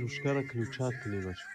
Клюшкара ключат кунем, бача.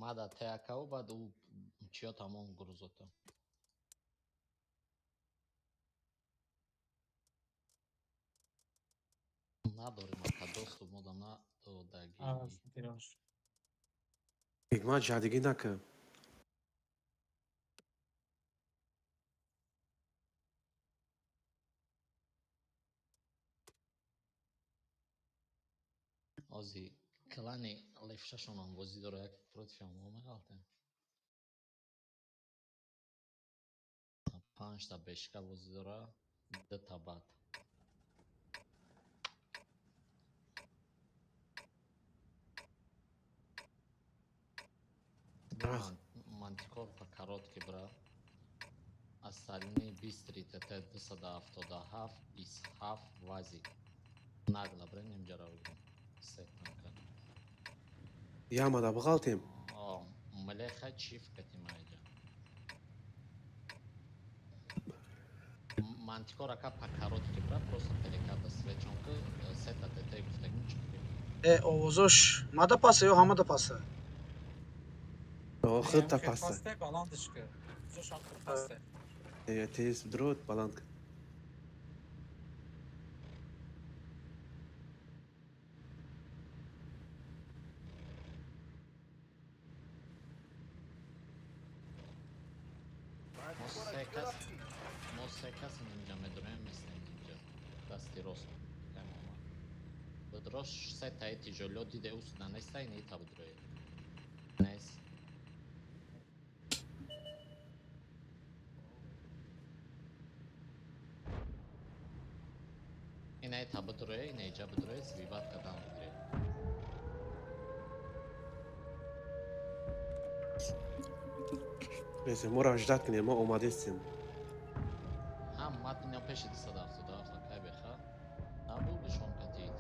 Мада теакау баъд ӯ чиё тамом грузота. Надорем, ака, доступ мода надодаги. Ҳикмат, жадигӣ накун. Ози клани левшашонам бозӣ дора, як против ҳамон меғалтем. Панҷта бешка бозӣ дора, дута бад. Ах. Мантикор по короткий бра. Остальные быстрый ТТ 277, 27 вазик. Нагло бра, немҷара бигирем. Се танка. Ямада биғалтем. О, млеха чиф кати майҷа. Мантикор ака по короткий бра, просто переката свечонка, сета ТТ гуфтагим чиқдем. Э, овозош мада паса ё ҳамада паса? Худта паста. Пасте баландиш ки. Зошам пасте. Тез дрот баланд кун. Мо се кас, мо се кас инҷа медурем, местем инҷа. Дасти рост. Камома. Бадрош се таи тиҷолё диде ус нанеста ин ита бадрое. Нес. Ина ита бадрое, ина иҷа бадрое, сбиват кадан бигире. Бесе, моро ждать кунем, мо омадестем. Ҳам мат ина пеши 277 акай беха. Набудишон катиит.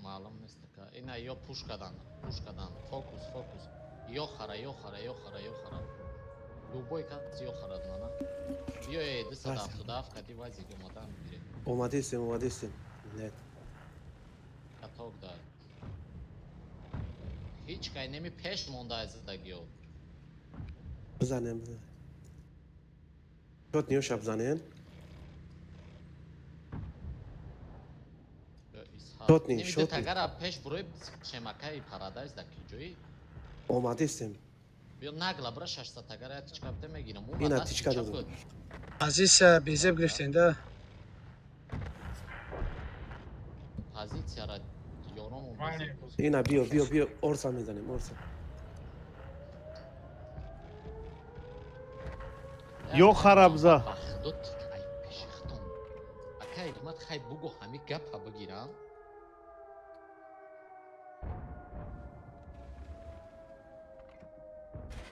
Маълум нест ака. Ина ё пушкадан, пушкадан, фокус, фокус. Ё хара, ё хара, ё хара, ё хара. Любой кас ё харад мана. Биёе 277 кати вазик омадан бигире. Омадестем, омадестем. Нет. Каток дар. Ҳеҷ кай неми пеш монда аз задагиё. Бизанем, бизанем. Шот ниёша бизанен. Шотни, Неми шотни. дутагара пеш бурои шемакаи парадайз да ки ҷои? Омадестем. Биё, нагла бира, 600 агар я тичка бите, мегирам. Ина тичка додам. Позиция безеб гирифтем да. Позицияра ёрому. Ина биё, биё, биё, орса мезанем, орса. Ё харабза. Бахдо ай пешихтон. Ака Ҳикмат, хай бугу, ҳами гапа бигирам.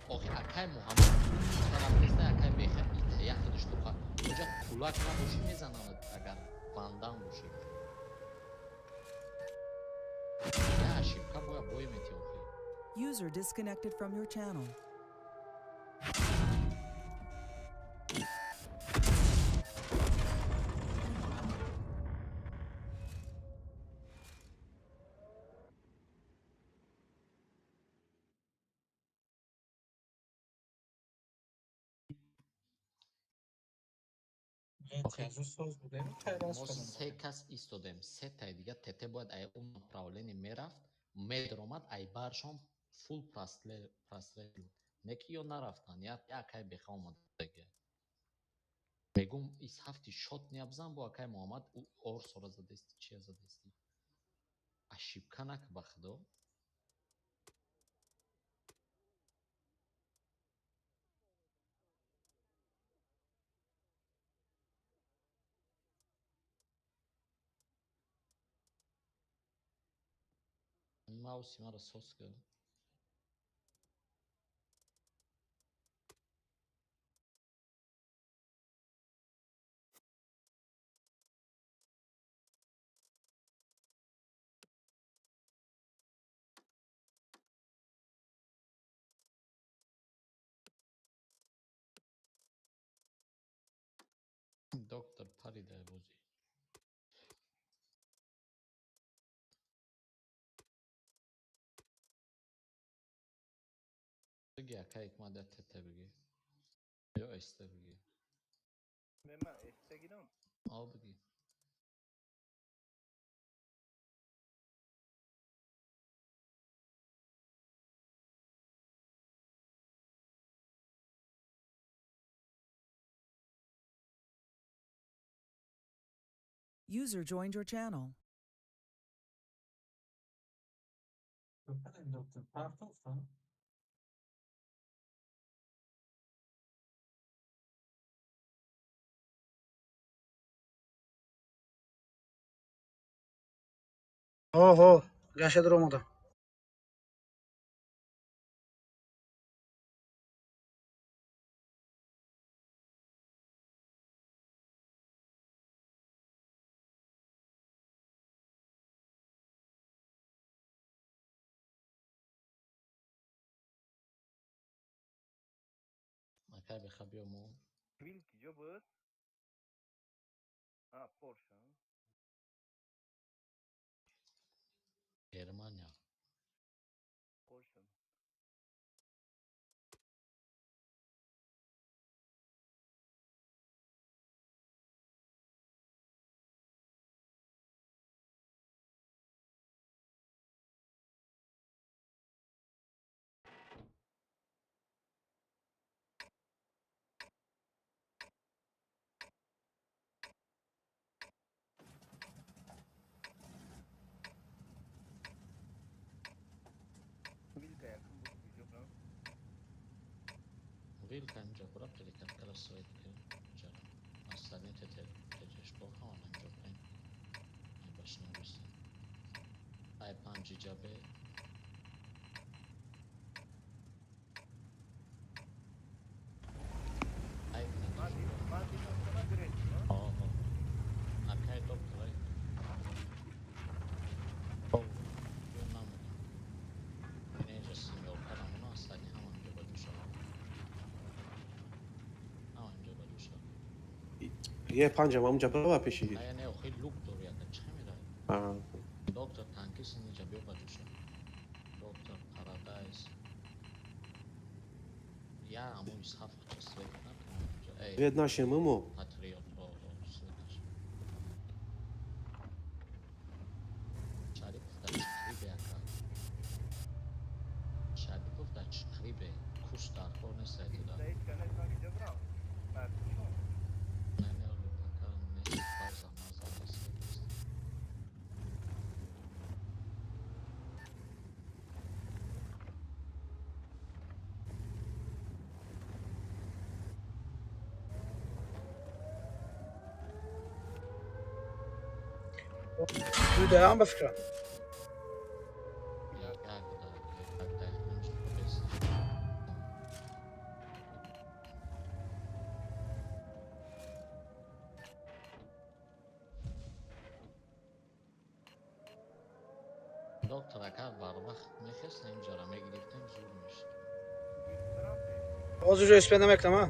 Охи, акай Муҳаммад тараф, акай беха ита яхидиш туха. Оҷа кулак набошӣ, мезананд, агар бандан бошӣ. Я ошибка боя бой мети, охи. User disconnected from your channel. Мо се кас истодем, сетаи дига ТТ бояд ай он направление мерафт, медромад, ай баршон фул прострел буд. Не ки ё нарафтан, я акай беха омадаги. Мегум, ис ҳафти шот неабзан, бо акай Муҳаммад орсора задести, чия задести. Ошибка нак, ба худо. Мауси маро сос кар. Доктор парида бозӣ. Биги, ака Ҳикмат, я ТТ биги. Ё СТ биги. Мема СТ гирам? О, биги. User joined your channel. Доктор партофта. Ҳо, гаша дуромада. Акай беха, биё мо. Вил киҷо буд? А, Порш. Германия. Порш. Вилка якум буд киҷо буд? Вилка инҷо бура, перекаткара свет ки инҷа. Остальные ТТ ТТшко ҳамон инҷо пен. Ай башна бистен. Ай панҷи ҷабе. Ай. Ман дидам, шума гиред. О, акай доктор ай. О, ё намудам. Инҷа сеньор карамона, остальные ҳамон инҷо ба ҷӯша. Ҳамон инҷо ба ҷӯша. Е панҷам ҳамунҷа бирава пеши. Не, не, охи лук дори, ака чӣ меравад? Доктор танкист, инҷа биё ба ҷӯша. Доктор Парадайз. Я ҳамон исҳаф ча свет накунам инҷа. Эй, Свет нашем мо. Патриот, о, о, светаш. Шарипов дар чиқрибе, ака. Шарипов дар чиқрибе. Кус Дудаам ба фикрам. Доктор агар барвақт мехест, инҷора мегирифтем, зур мешуд. Ҳозир ҷо успея намекунам, а?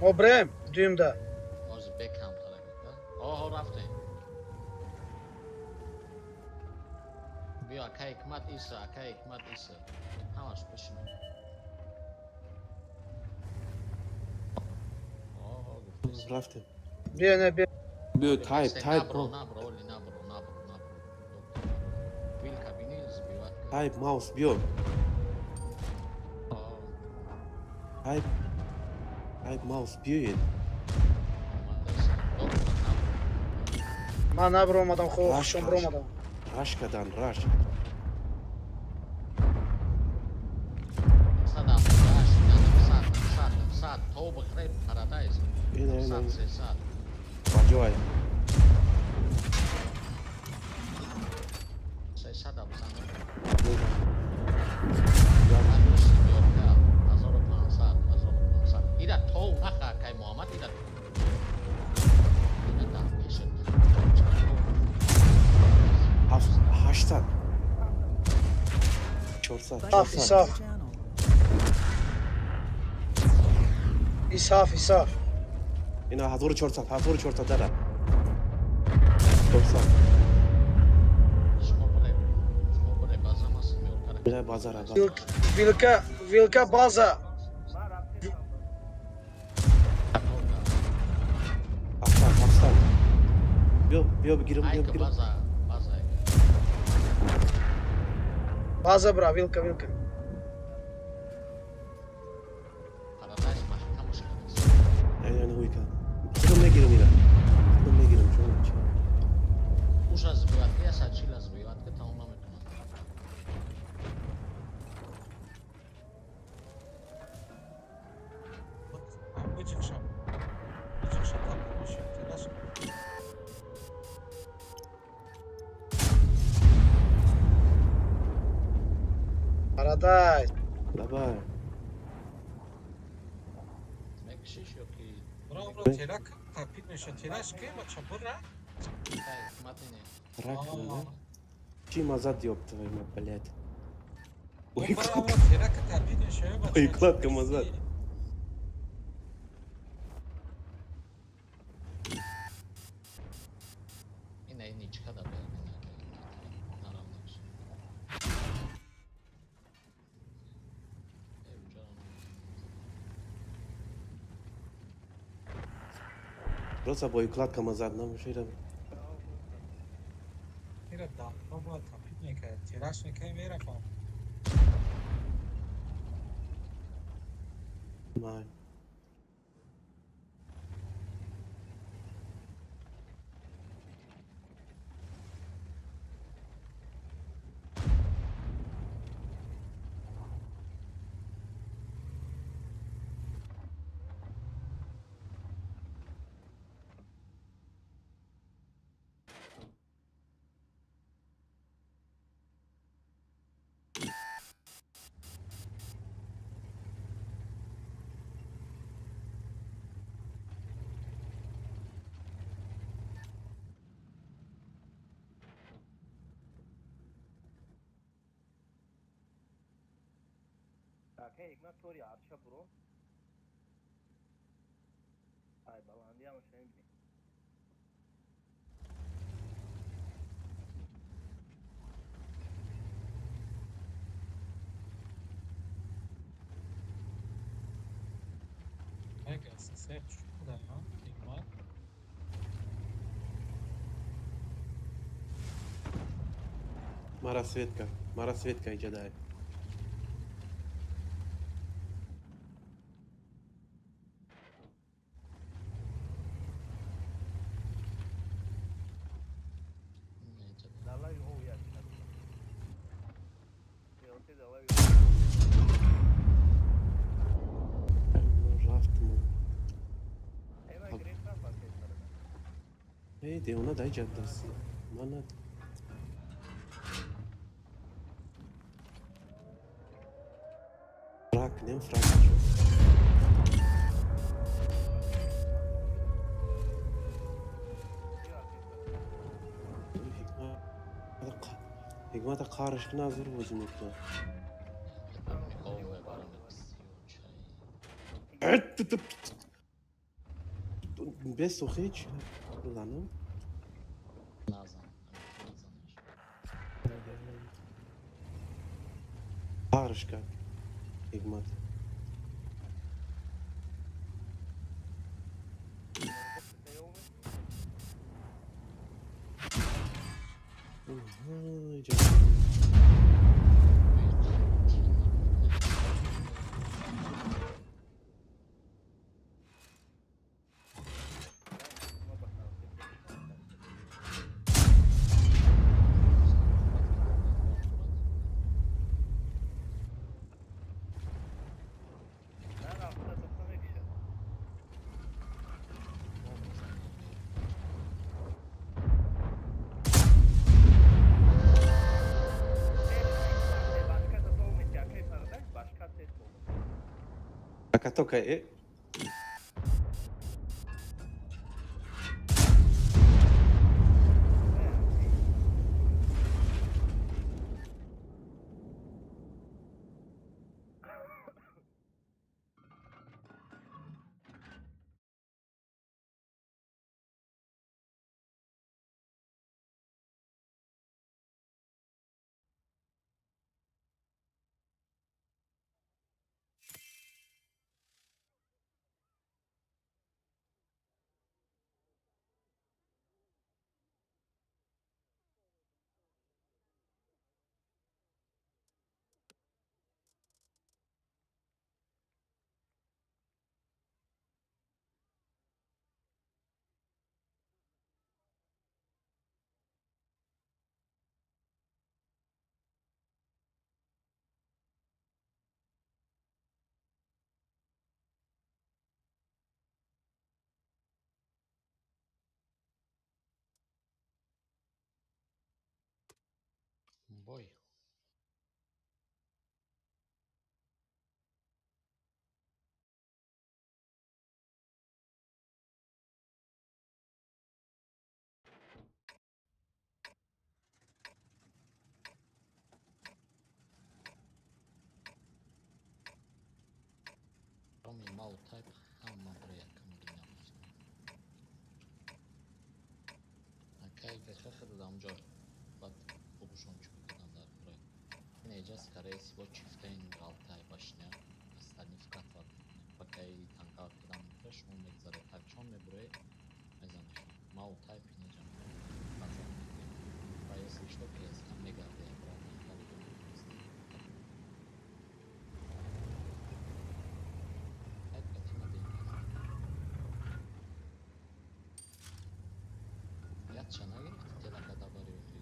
Мо брем дуюмда. Биё, ака Ҳикмат Иса, ака Ҳикмат Иса. Ҳамаш пеши мо. Рафтем. Биё, не, биё. Биё, тайп, тайп. Набро, набро, оли, набро, набро, набро. Вилка бини, сбиват. Тайп, маус, биё. Тайп. Тайп, маус, биёед. Ман набро омадам, хо, хушон бро омадам. Раш кадан, раш. Баҷой. Ҳаштсад. Чорсад. Исоф. Исоф, исоф. Ина 1400, 1400 дара. 400. Базара, базара. Вилка, вилка база. Афсан, афсан. Биё, биё бигирам, биё бигирам. База, база. База бра, вилка, вилка. Худам мегирам ира. Худам мегирам, чун чи. Уша сбиват, я сачила сбиват, ка тамом наметунам. Бычықшам. Бычықшам тапып телаш. Парадай. Давай. Мекшиш ёки Бро, бро, телак тапид меша. Телаш ки бача бра? Рак, да? Чи мазад ёб твою мать, блядь. Ой, бро, телак тапид меша, бача. Ой, кладка мазад. Ина ничка да бе. Просто бо укладка мазад намеширам. Ира да, баба тапид мекард, телаш мекард мерафам. Май. Ҳикмат тори арча буро. Ай баландиам шемби. Ega, се шуда, Хикмат. Мара светка, мара светка иҷа дай. Далай о як. Елте далай. Рафтм. Ема грефтан бакай сарада. Эй, девона дай ҷаддаст. Мана фрак, нем фрак шуд. Ҳикмата қарш кина зур бозӣ мекунад. Бесохи чи занам? Назан, назанаш. Қарш кард ҳикмат. Ака тока. Бой. Кроме Мау-тайп, ҳама бро якам дунё. Акай ГХ дадам ҷо. Баъд хубушон чӣ кардам дар кура. Инеҷа скорее всего чифтаин ғалтай башня. Остальные вкатывать мекунем. Пока и танкават кардам мекунем, шумо мегзаред. Так чон мебуре, мезанешон. Мау-тайп инеҷа базар мекунем. Ва если что, КСК мегарде обратно. Тайп катима деньги. Ятша нагирифти телака дабари охи.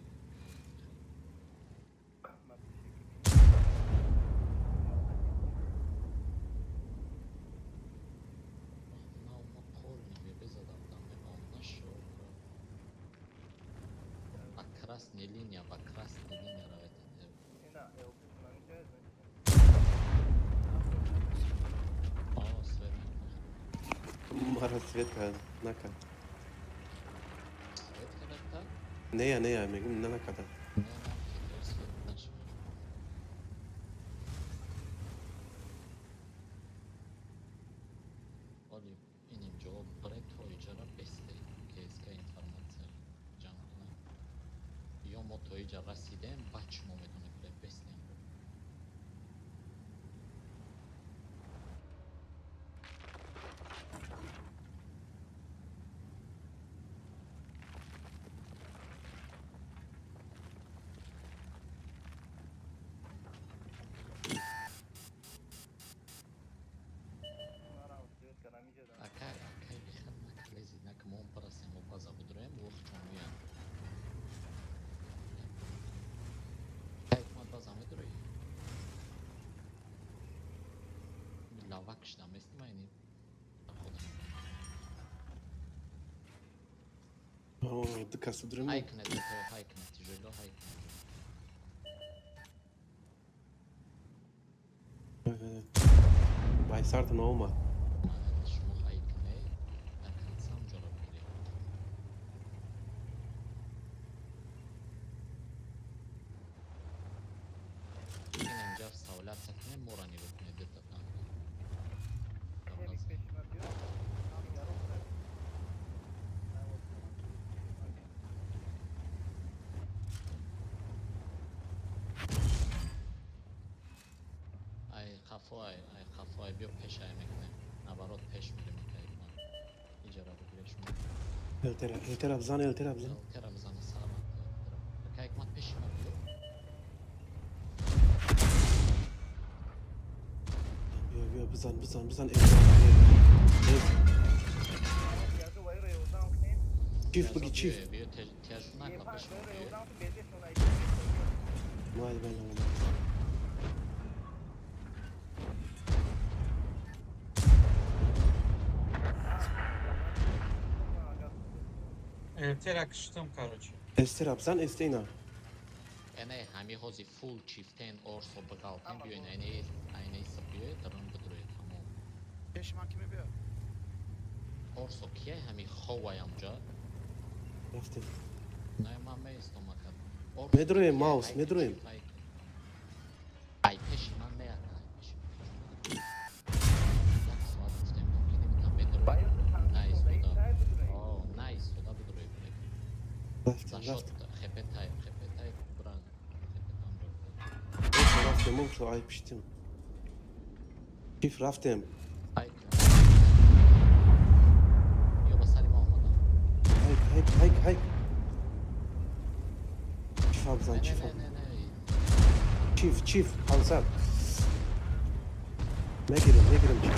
На полный безадам там нашел. А красная линия, ба красная линия равет. О, свет. Мара светка накард. Свет каракта? Нея, нея, мегум нанакарда. Не, на, свет нашел. Оли иним ҷавоб бре то иҷара бесте КСК информация ҷамъ кунам. Ё мо то иҷа расидем, баъд шумо медонед бре бестем. Лава кишда местим айни. Худам. О, дикасу дрему. Хайкне то хайкне тяжело хайкне. Байсарта наомад. Шумо хайкне дар конца ҷоро бигиред. Инам ҷа вставляться кунем, мора нигоҳ кунед дета танк. Хемик пеши ма биё. Ҳамин гарон. Ай қафо ай, ай қафо ай биё пеш ай мекунем. Наоборот пеш мирем акай ман. Иҷара бигиред шумо. Элтера, элтера бзан, элтера бзан. Элтера бизана сара. Акай ман пеши ма биё. Биё, биё, бизан, бизан, бизан, элтера. Язу вайро ёрдам кунем. Чиф биги, чиф. Биё тяжу накла пеши ма биё. Ёрдам ки безешон ай. Майли, майли, майли. Элтера киштам, короче. Эстера бзан, эстена. Эне ҳами ҳози фул чифтен орсо бигалтен биёин айне айне са биёед дарон бидроед тамом. Пеши ман ки мебиёд? Орсо кия ҳами ховай амҷа? Рафтем. Не ман меистом ака. Орсо Медроем, кия? Маус, Ай медроем. чиф, ай. Ай пеши ман не ака, ай пеши ман. Як соат гуфтем мумкин там медроем. На истода. О, на истода бидроед. Рафтем, Зашот рафтем. хепетай, хепетай бран. Хепетам ҷо. Рафтем, рафтем, ай пиштем. Чиф рафтем. Ай. Ё ба сари ма омадам. Хайк, хайк, хайк, хайк. Чифа бзан, Не, не, чифа. не, не, не. Чиф, чиф, ҳавзат. Мегирем, мегирем чиф.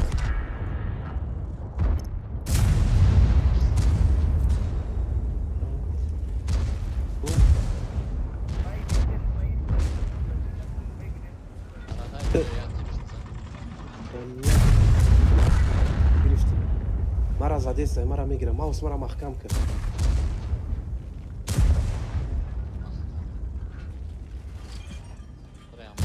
Арадай биёяд тепшиза. Гирифтем. Мара задеста, мара мегирам. Маус мара маҳкам кард. Маҳкам. Прямо.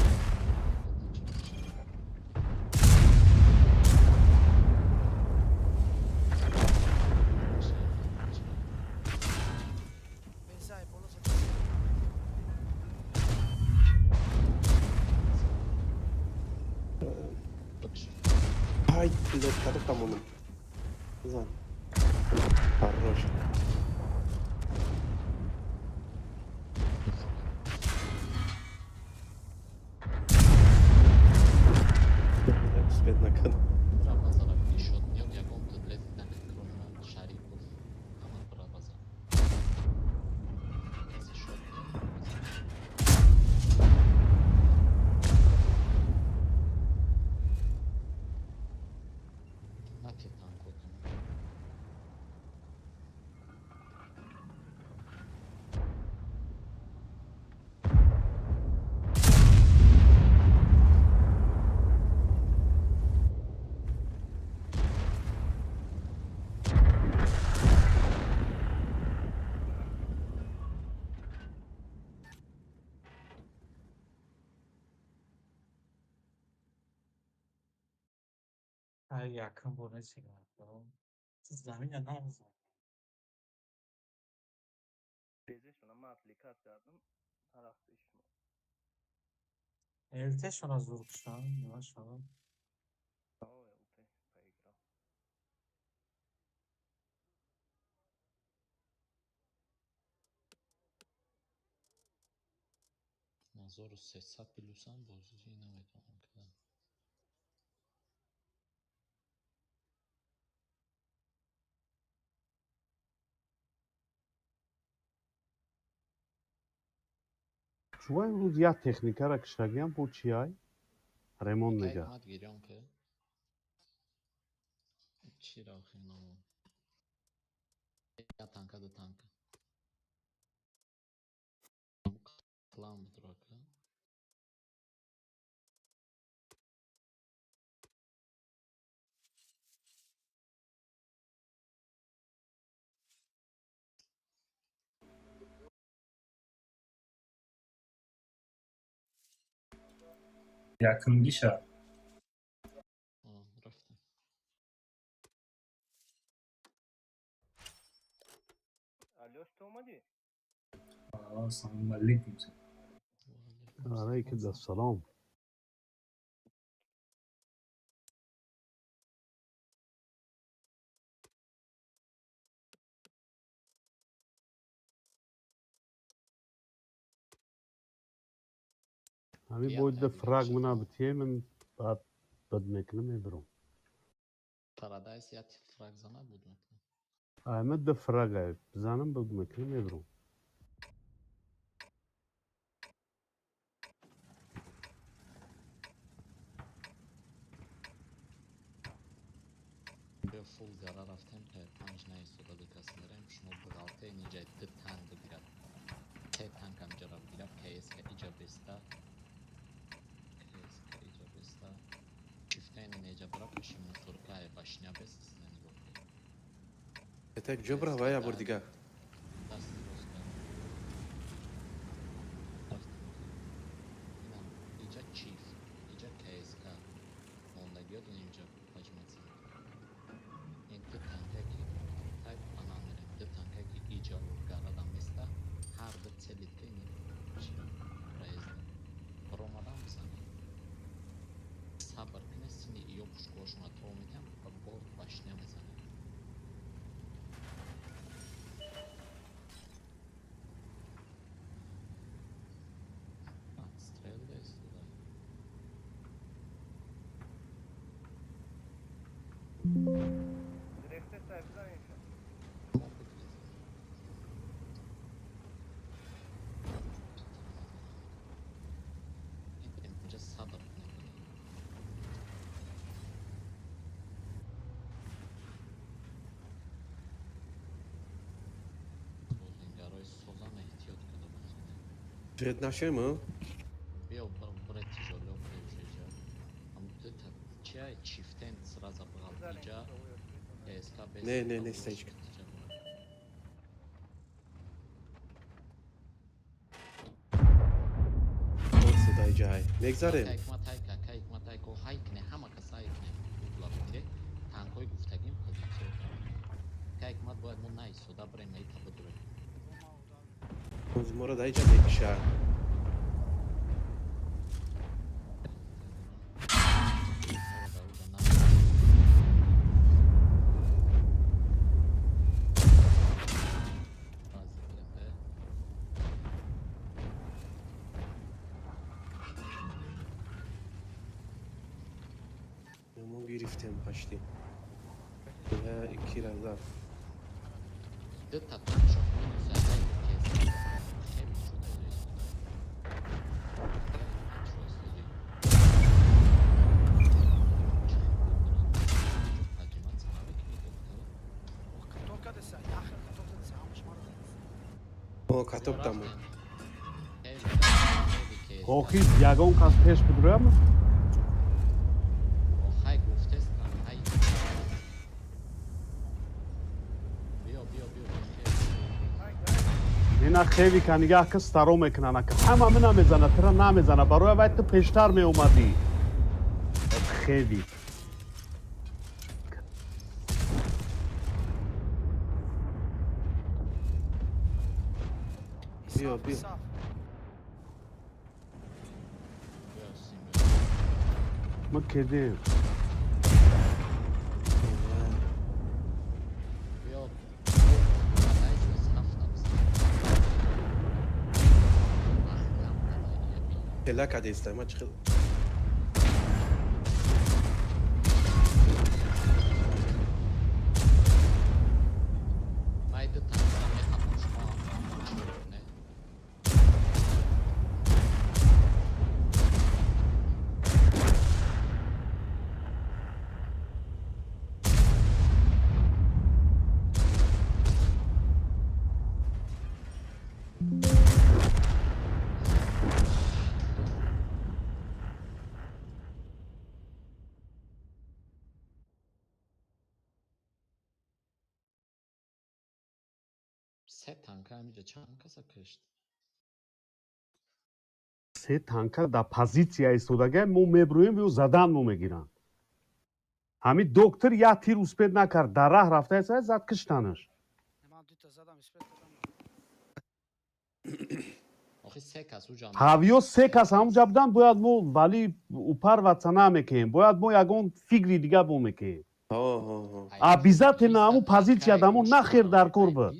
Бензай, боло зад. Ай, блядь, кадок там он. Зан. Хорош. Успеть накат. Базара пишот, нет, ягон длез на кроме Шарипов. Ама бра базар. Каси шот нет. На те танку там. Ай, якум бор несигам. Замина намзан. Безешона ман отвлекать кардам. Тарафи шумо. Элтешона зур киштам, нимашона. О, ЛТ поиграл. Назору 300 плюсам бозӣ наметавонам кардан. Чува имрӯз як техникаро киштагиам бо чи ай? Ремонт мега. Ҳикмат гирён ки чиро хиномо. Я танка ду танка. Клан будро ка. Якумгиша. Рафтем. Алло, что омадӣ? Салому алейкум. Алейкум ассалом. Ҳамин боид фраг мана битие, ман баъд бад мекунам, мебирам. Парадайз як фраг зана буд мекунам. Ама д фраг ай бизанам, буд мекунам, мебирам. Биё, фул гара рафтем, панҷ наистода дикас мерем, шумо биғалте, инҷа ду танк бигирад. Се танк ҳамҷара бигирад, КСК иҷа беста. КСК иҷа беста. Чифтайни неҷа бара пеши мусорка ай башня бест, нигоҳ кун. Это ҷо брава я бор дига. Даст рост. Рафтем. Инам иҷа чиф, иҷа КСК. Мондагиёт инҷа паҷматса. Ин ду танка ки тай панам мерем, ду танка ки иҷа гарадам места, ҳар ду целит ки ин чи проезд. Ромадан бизанед. Сабр кунед, сини иё пушкоҳошона то метиҳам ва бо башня мезанем. Стрел истода. Рехте сай бизанем. Мо бигиред. Инҷа сабр кунед. Бозингарои созан эҳтиёт карда бозинед. Жрет нашем, а? Биё, буре тижолё, буре ужеҷа. Ам дута чиай чифтен сразу бғал иҷа. КСК бес. Не, не, не, стейчка. Сюда иҷа ай. Мегзарем. Ҳикмат ҳай ка, ҳикмат ҳай ко, ҳай кне, ҳама кас ҳай кне. Угла бигире. Танкҳои гуфтагим позитсия. Ка ҳикмат бояд мо наистода бирем, наита бидурем. Моро да иҷа мекиша. Моро дар уҷа на. Баъзе бирем бе. Мо гирифтем почти. Икира зад. Дута танк шо минус ҳай КСК. Хеле шуда истода. Шо истоди. Поджиматься навыки Каток кадеса, яхел каток кадеса, ҳамаш мара задеса. О, каток тамом. Охи ягон кас пеш бидурам. Хай гуфтестам, хай. Биё, биё, биё, хел. Ина хевика нигаҳ ки старо мекунан, ака ҳама мина мезана, тира намезана, барои вай ту пештар меомадӣ. Хевик. Биё, биё. Исаф. Биё, Симбё. Ма кедем. Биё. Парадайз ҳафт абза. Маҳкам када ия била. Тела кадеста, ма чихел. Май ду танкара мехапам, шумо чӣ кунед? Се танка ҳамиҷа чанд каса кишт? Се танка дар позитсия истодага, мо мебурӯем, ё задан мо мегиранд. Ҳамин доктор як тир успеть накард, дар раҳ рафта зад, киштанаш. Ман дута задам, успеть кардам. Охи се кас уҷа. Ҳавиё се кас ҳамунҷа буданд, бояд мо вали упарватса намекунем, бояд мо ягон фикри дига бо мекунем. Обязательно ҳамун позитсия дамо нахер дар кор буд.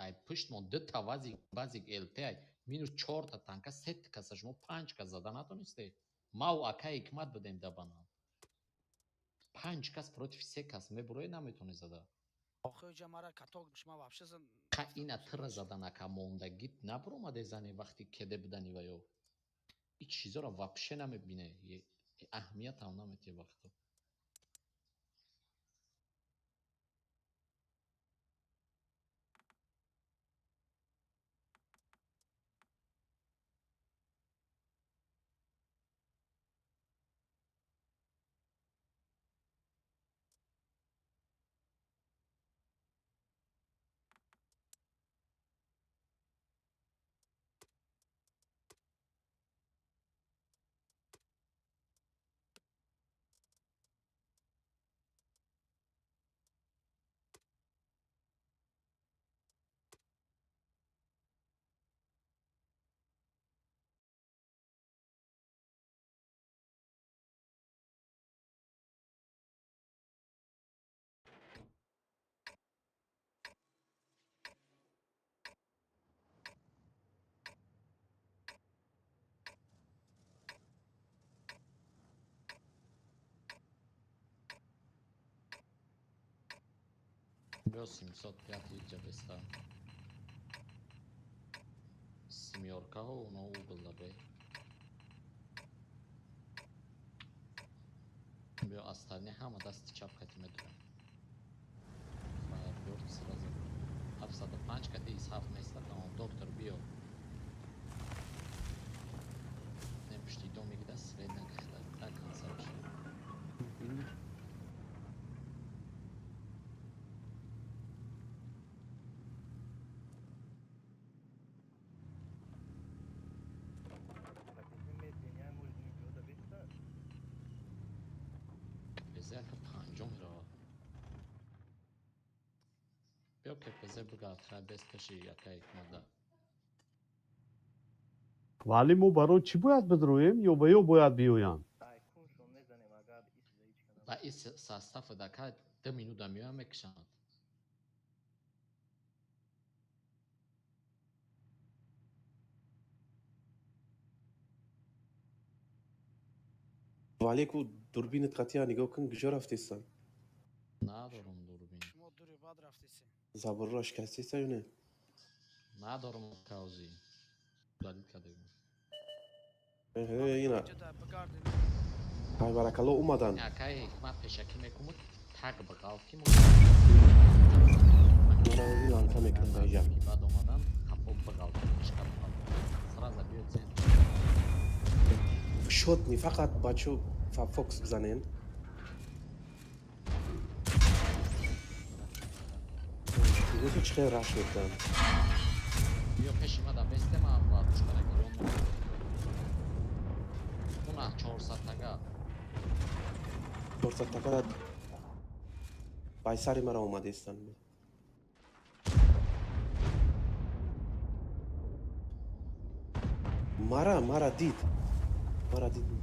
Ай пуштмон дута вазик, вазик ЛТ, ай минус чорта танка, сет каса, шумо панҷ кас зада натонистед. Мау акай ҳикмат будем дабана. Панҷ кас против се кас мебурои, наметони зада. Охи уҷа мара каток шума вообще зан. Ка ина тира задан, ака, мондагит набуромаде зани вақти кеде будани ва ё. Ҳеҷ чизоро вообще намебине. Аҳамиятам наметие вақто. Биё, 705 иҷа беста. Семёркаҳо оно угол дабе. Биё, остальные ҳама дасти чап кати медурем. Фаербёрд сразу. 705 кати из ҳафт места, тамом, доктор, биё. Не пушти домик да средна кахта, так конца. КПЗ ака панҷо меравад. Биё, КПЗ бигард, хай, без пеши ака ҳикмат. Вале мо барои чӣ бояд бидроем, ё ба ё бояд биёянд? Ба ис состав дака 2 минута меоям, мекушанд. Вале ку дурбинат қатъия нигоҳ кун, куҷо рафтесан? Надорум дурбин. Шумо дури бад рафтеси. Заборро шикастеса ё не? Надорум, каузи. Удалить кардем. Ина. Бигарди. Ай, баракалло, омадан. Акай ҳикмат пешакӣ мекумуд, так биғалт ки мо Мана ланка мекунам дар иҷа. Баъд омадан қафо биғалт, ишка биғалт. Сразу биё центр. Шотни фақат бачо фокус бизанен. Нигоҳ кун, чӣ хел раш мекунам. Биё, пеши ма да бестема ва пушкара гирон мекунам. Уна 400 тага. 400 така байсари мара омадестан. Мара дид, мара дид. 180.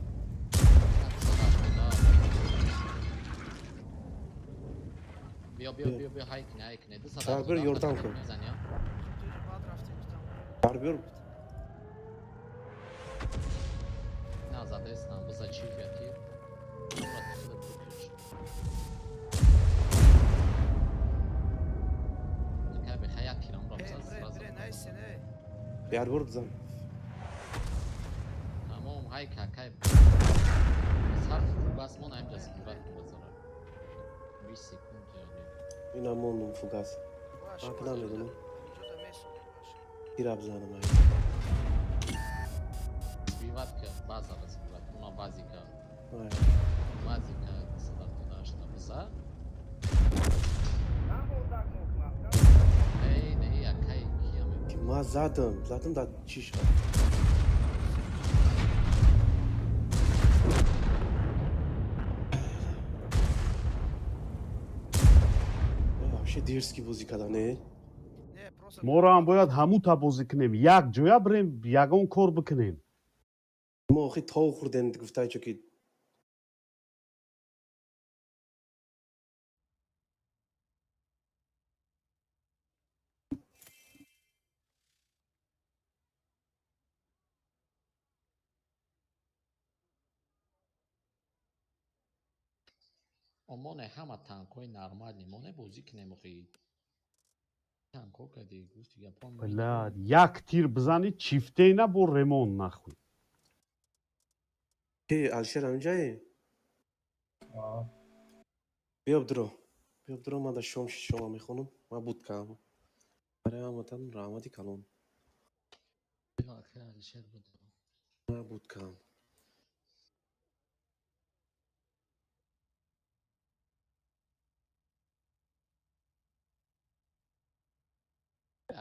Биё, биё, биё, биё, ҳай кне, ҳай кне. Сарбир, ёрдам кун. Мезани, Дури бад рафтем, гуфтам. Барбир. На задестам, биза чил я тир. Брат, худат бикуш. Акай беха як тирам ро биза Бре, сразу. бре, найсен, э. Ярбор бизан. Тамом, ҳай какай. Сар фугас мон ҳамҷа сбивать базара. 20 секунд яъне. Ина мондум фугас. Бояд Ман шумо ки намедонам. ҳаминҷо да месонед баш. Тира бизанам, ай. Сбивать ка базара сбивать. Уна базика. Ай. Базика 178 биза. Эй, не, акай кия ме. Ма задам, задам да чиш. Вообще дерзкий бозӣ карда, не? Не, просто Моро ҳам бояд ҳамута бозӣ кунем, як ҷоя бирем, ягон кор бикунем. Мо охи тов хӯрдем, гуфтай чо ки Омоне ҳама танкҳои нормальный моне бозӣ кунем охи. Танкҳо кади гуфти гапон. Бля, як тир бизанӣ, чифтена бо ремонт нахуй. Ки Алишер ҳаминҷае? Биёб дуро. Биёб дуро, ман дар шом шома мехонам. Ман буд кам. Барои ҳаматан раҳмати калон. Алишер буд. Ман буд кам.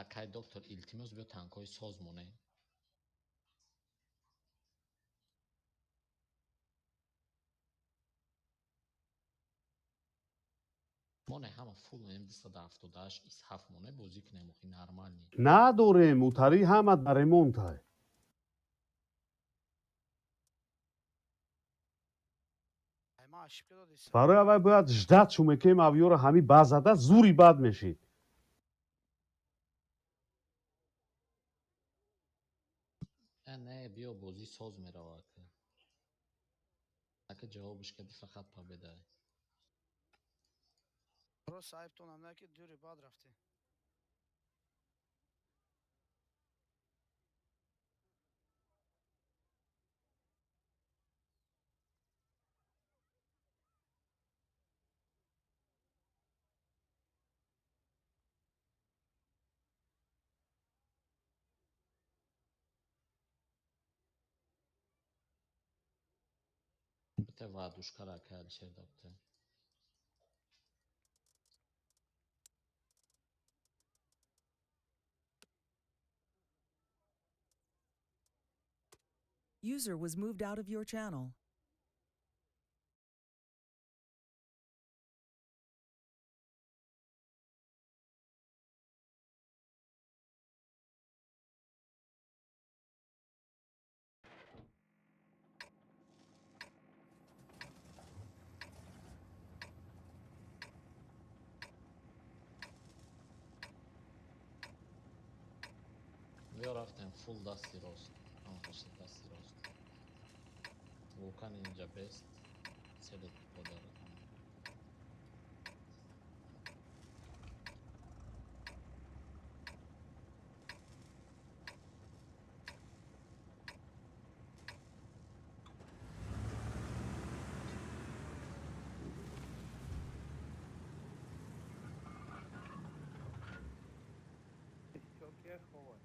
Акай доктор, илтимос, биё танкҳои соз моне. Моне ҳама фул монем, 278 27 моне бозӣ кунем охи нормальный. Надорем, утари ҳама дар ремонтай. Ай, ма ошибка додиса. Барои аввал бояд ждать шу мекунем, авиёро ҳами базада зури бад мешид. Э, не, биё, бозӣ соз мерава ака. Ака, ҷавобиш кади фақат победа. Просто айбтонам не ки дури бад рафтӣ. Бите вадушкара ака Алишер да бите. User was moved out of your channel. Биё, рафтем фул дасти рост. Ҳамаши дасти рост. Вулкан инҷа бест. Целит подарок. Чокия ховай.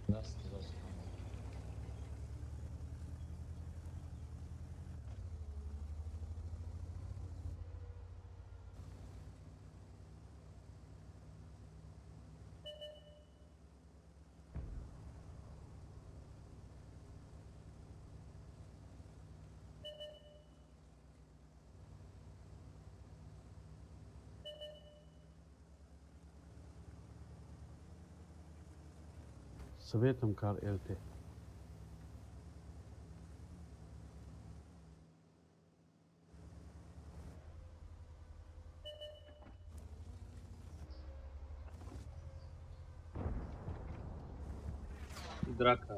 Дасти рост ҳама. Светом кар ЛТ. Драка.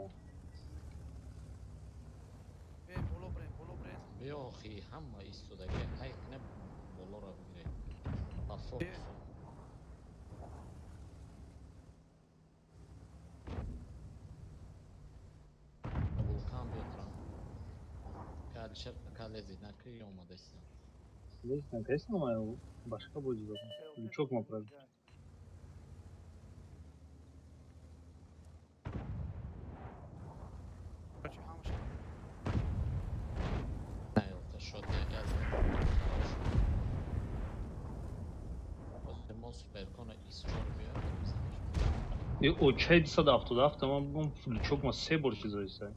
Бе, боло брем, боло брем. Биё охи, ҳама истодаги ҳай кне болоро бигиред. Ба фокус. Вулкан биё трам. Ка Алишер ка лезид на ки омадаиста. Лезет, конечно, моя башка будет. Лючок ма правда. Короче, ҳамаш. Не, ЛТ шот не ЛТ. Хорошо. Мо суперкона 24 биё. И очай 277 ман бигум, лючок ма се бор чизоиса.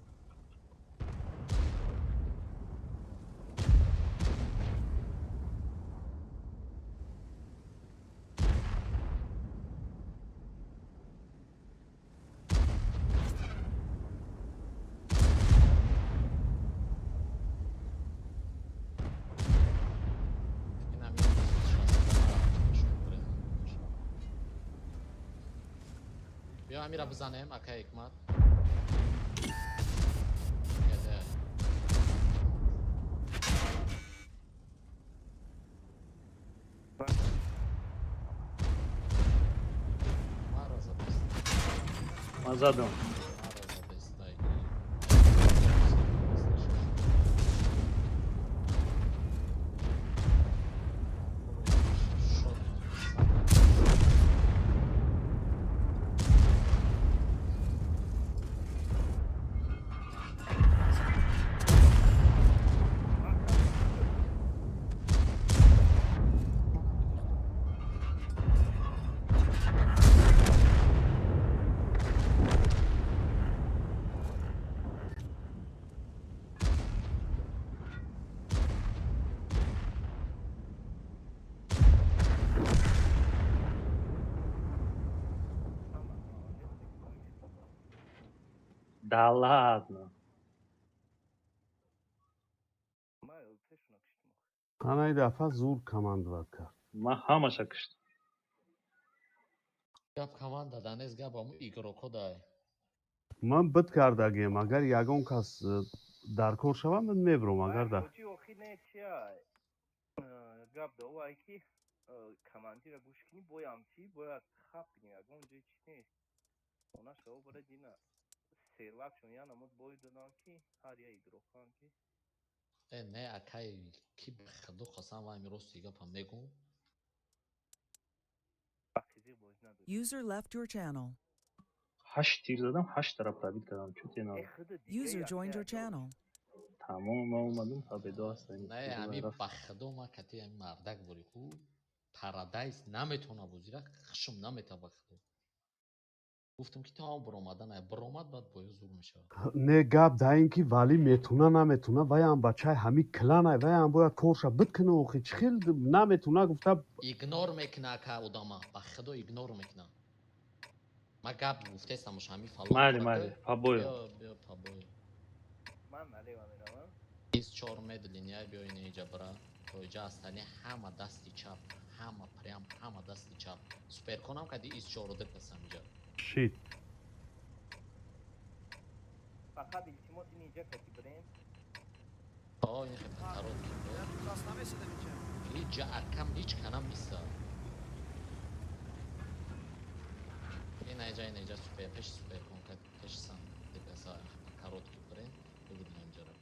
Амира бизанем, ака Ҳикмат. Кеде. Мара задест. Ман задам. Мара задестай. Шот. Да ладно. Анаи дафъа зур командовать кард. Ман ҳамаша киштам. Гап команда да нест, гап аму игрокҳо да. Ман бит кардагем, агар ягон кас дар кор шавад, ман мебурам, агар да. Охи не чия, гап да овай ки командира гӯш кунӣ, боям чӣ бояд хаб кунӣ, ягон ҷои чӣ нест, она шаво бара дина селакшон я намуд бой додан ки ҳар я игрокан ки. Э, не, акай, ки худо қасам, вай рости гапам мегум. Бақизиқ бозӣ надод. User left your channel. Ҳашт тир задам, ҳашт тараф пробить кардам. Чӯ тена. User joined your channel. Тамом, ман омадам, победа ҳаст. Не, ами ба худо, ма кати ами мардак бори ку парадайз наметона бозира, хушум намета, ба худо. Гуфтам ки то ҳам биромада на биромад, баъд боё зур мешавад. Не, гап да ин ки валӣ метуна, наметуна, ваям бачаи ҳами кланай, ваям бояд корша биткуна. Охи чӣ хел наметуна гуфта? Игнор мекуна, ака, одама, ба худо, игнор мекуна. Ма гап гуфтестамуш ҳами фалон. Майли, майли, побою. Биё, биё, побою. Ман налево меравам. 24 медления, биё, ина иҷа бира, то иҷа астани ҳама дасти чап, ҳама прям ҳама дасти чап. Суперконам кади 24 депасам иҷа. Шит. Фақат илтимос, ин иҷа кати бирем. О, ин хел короткий. Кас намесидам инҷа. Иҷа акам ҳеҷ канам миса. Ина иҷа, ина иҷа, супер пеш, суперкон кад пеш сам депаса, короткий бирем, бигирем инҷаро.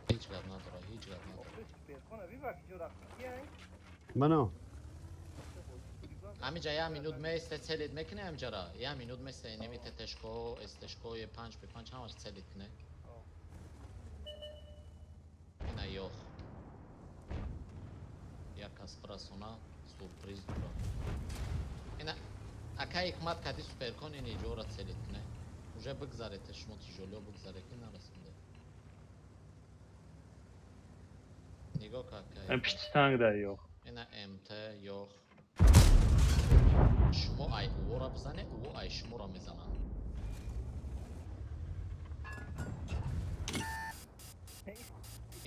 Ҳеҷ гап надора, ҳеҷ гап надора. Охи суперкона бибак ҷо рафти кияй. Мано. Ҳамиҷа як минут месте, целить мекуне ҳамиҷара. Як минут месте, неми ТТшко, СТшко, е панҷ пе панҷ ҳамаш целить куне. Ина ёх. Як кас бирасона, сюрприз дора. Ина ака Ҳикмат кади суперкон ин иҷора целить куне. Уже бигзарете шумо, тяжёлиё бигзаре ки нарасонде. Нигоҳ ка, ака. Ам пишти танк да ёх. Ина МТ ёх. Шумо ай ӯро бизане, ӯ ай шуморо мезананд.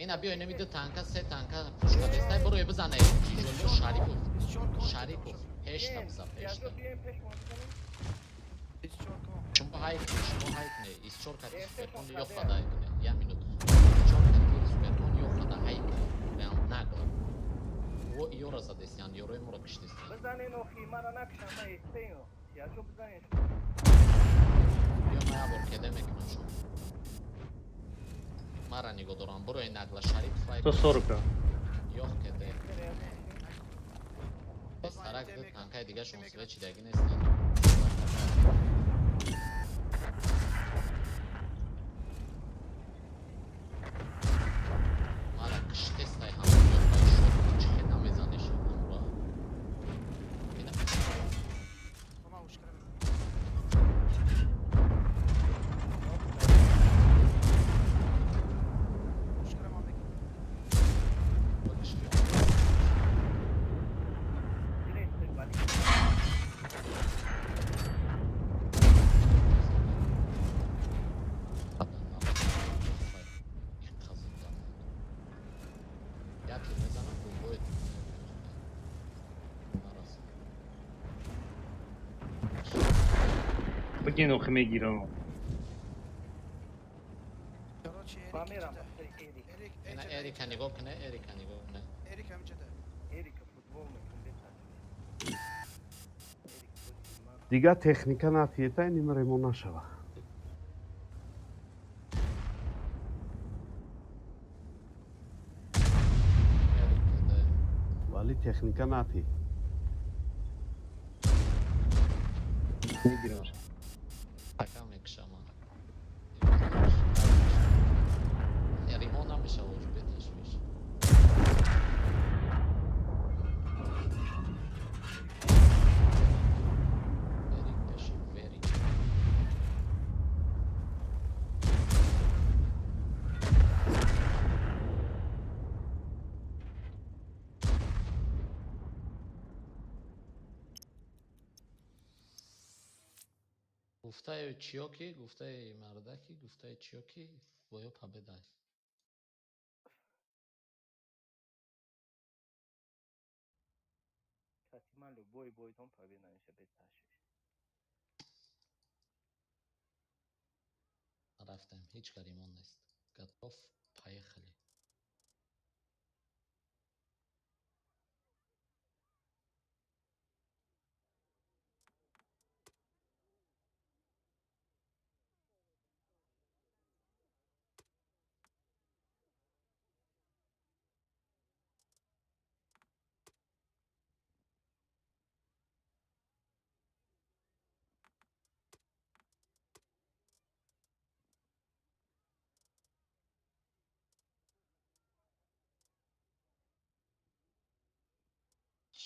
Ина биё, инами ду танка, се танка пушка дестай, бирӯе бизане. Тяжёлиё, Шарипов. 24 кон. Шарипов, пешта биза, пешта. Биёем пеш мо бизанем. 24 кон. Шумо ҳай кне, шумо ҳай кне. 24 кати суперкон ёх хада ҳай кне. Як минут. 24 кати суперкон ёх хада ҳай кне. Прям нагло. Ӯ ёра задестиян, ёрои моро киштестиян. Бизанен, охи мара накшам, ма эстею яҷо бизанен. Биё, ма як бор кеде мекунам шумо. Мара нигоҳ дорам. Бирои нагло, Шарипов ҳай. 140. Ёх кеде. Старак ду танкаи дига шумо свечи даги нестанд. Мара киштестай ҳамон ёхай шод, чӣ хел намезанеш ҳамура. Ина Мама ушкара. Ушкара ман мекунам. Бикиш. Дирен, вали. бигин охи мегирам. Эрика нигоҳ куне, Эрика нигоҳ куне. Эрика ҳаминҷода. Эрика футбол мекун беташ. Дигар техника натиета иним ремон нашава. Вале техника нати. Мегирам. Пока мекшама. Ремон намешава уж беташвиш. Эрик пеши Верик. Гуфтаи чиёки, гуфтаи мардаки, гуфтаи чиёки, боё победай. Кати ман любой бойтон победа меша беташвиш. Рафтем, ҳеҷ каримон нест. Готов, поехали.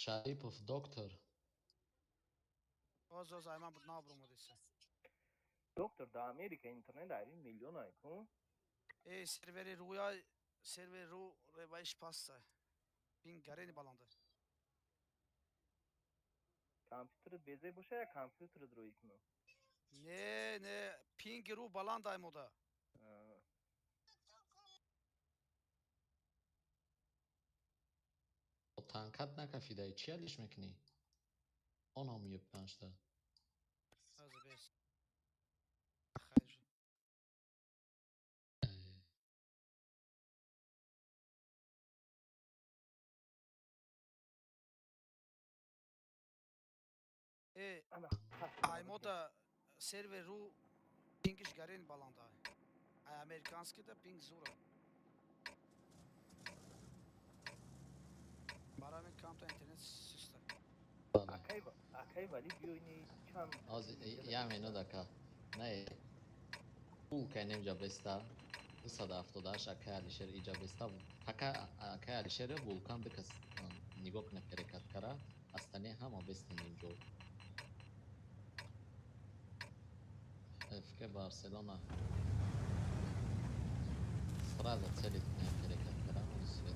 Шарипов доктор. Оз оз айман буд набрумадиса. Доктор, да Америка интернет айри миллион ай ку? Э сервери руя сервер ру ревайш пасса. Пинг гарени баланда. Компьютер безе боша я компьютер дрои кну? Не, не, пинг ру баланда аймода. Танкат накафидаи, чи алиш мекунӣ? Онҳо миё панҷта. Э, аймода сервер ру пингиш гарен баланда. Ай американский да пинг зура. Бараме камта интернет систем. Акай вали биёни чанд. Оз я минут ака. Не. Пулка немҷа беста. 278 акай Алишер иҷа беста. Пока акай Алишер вулкан дикас нигоҳ куна перекат кара. Астане ҳама бестин инҷо. ФК Барселона. Сразу целит куна перекат кара. Свет.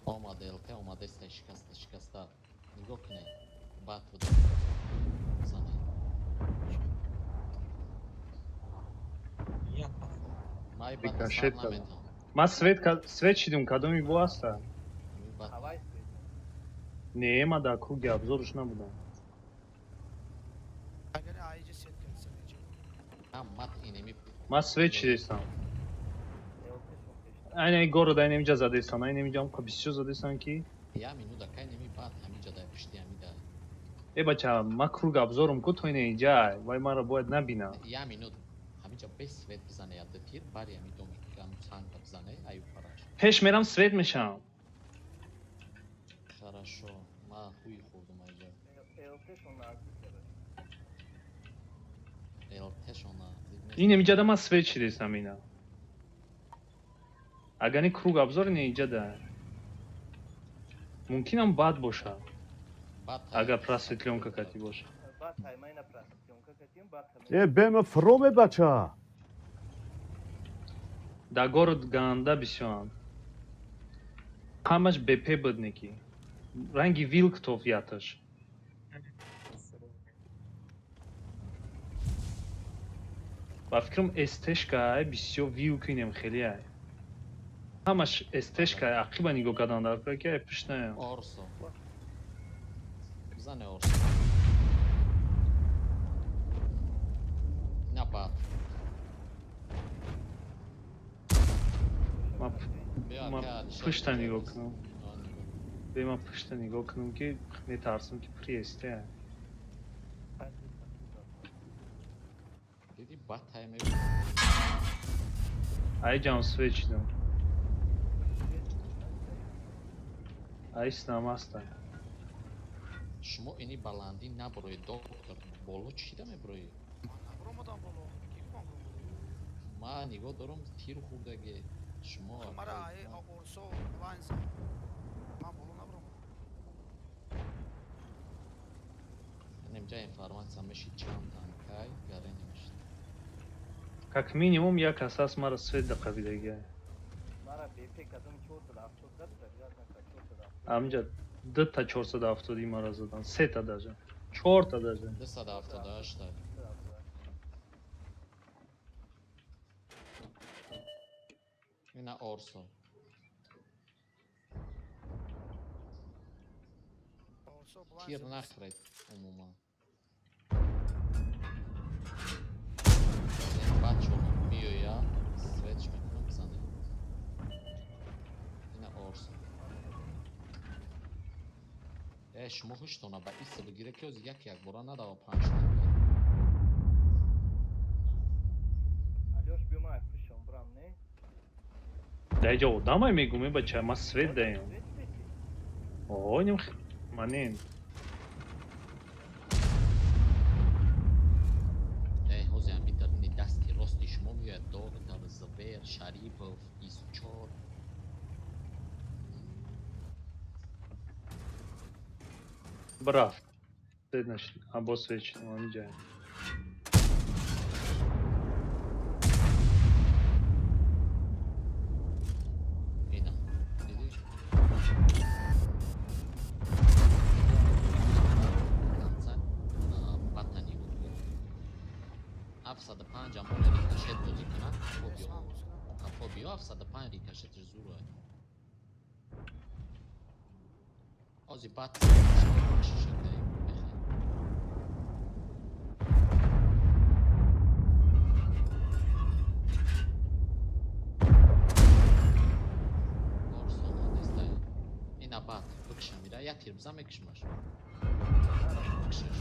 Омада ЛТ омадеста шикаста шикаста. Нигоҳ кунед. Бад буда. Зане. Рикошет кардам. Ман свет шидум, кадоми бо аста? Не, ма дар круги обзорш набудам. Ман свет шидестам. Айна города айна инҷа задестан, айна инҷа ҳам бисёр задестан ки. Я минута кай неми баъд ҳаминҷа дар пишти ҳамида. Э бача, ман круг обзорум ку то ина инҷа, вай маро бояд набина. Я минут ҳаминҷа бес свет бизане я дтир, бари ҳами доми ҳам санга бизане, аю параш. Пеш мерам свет мешам. Хорошо, ма хуй хӯрдум айҷа. ЛТ-шона. Ин инҷа ман свет шидестам ина. Агар ни круг обзор ина инҷа да. Мумкинам бад боша. Агар просветлёнка кати боша. Э, бема фроме бача. Да город ганда бисёранд. Ҳамаш БП буд неки. Ранги вилк тоф яташ. Ба фикрам СТшка ай бисёр вилка инем хеле ай. Ҳамаш СТшка ай, ақиба нигоҳ кардан дар кор ки ай пушт наям. Орсо. Бизане Орсо. На бад. Ма Биё ма ака Алишер пушта инҷа нигоҳ нест. кунам. А, нигоҳ. Бе ман пушта нигоҳ кунам ки метарсам ки при СТ ай. Диди бад тай мебинам. Ай ҷам свет шидам. Ай снам ҳастай. Шумо ини баландӣ набуроед, доктор. Боло чида мебуроед? Ман набуромадам боло. Ки гумон кун? Ман нигоҳ дорам тир хӯрдаге. Шумо Мара акай ай ман Орсо лайн зад. Ман боло набуромадам. Инҷа информатсия мешид чанд танкай гаре намешид. Как минимум як кас ҳаст мара свет дақабидаги ай. Мара БП кадом 470 зад, заряд накард 470. Амҷа дута 470 мара задан, сета даже. Чорта даже. 278 тай. Ина Орсо. Орсо блайн Тир зад. нахред умуман. Ин бачо миёя светш мекунам бизане. Ина Орсо. Э шумо ҳуштона ба иса бигире ки оз як якбора надава панҷ танка. Алёш биё ман ай пушам брам, не? Дар ҷа одамай мегум, э бача, ман свет даем. Свет свети. О, инем манен. Э ҳози ҳамин даруни дасти рости шумо меояд доктор Звер Шарипов 24. Брафт. Свет нашид. А боз свет шидам ҳамин ҷа. Ина. Дидӣ? Конца бата нигоҳ кун. 705 амон рикошет бозӣ кунад, қафо биё. Ман бозӣ кунам. Қафо биё 705 рикошетш зур ай. Ози бат шишакай мехай. Орсо нестай. Ина бат бикшам ира як тир бизан мекушмаш. Бикшаш.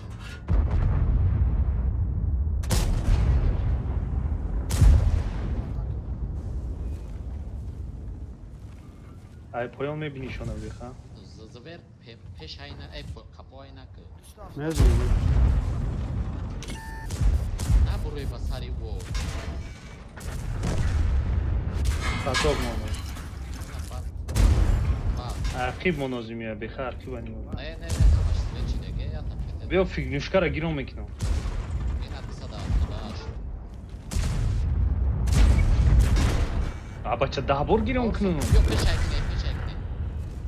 Ай поён мебинишона беха. Звер пеш айна эй қафо айна ки. 270. Мезонам. Набурӯй ба сари ӯ. Хатоб моно. Ина бат. Бат. Ақиб монозимия беха, ақиба нигоҳ. Не, не, не, ҳамаш свечи деге, я там кете. Биё фигнюшкара гирон мекунам. Ина 278. А бача даҳ бор гирон кунам. Биё пеш айкне, пеш айкне.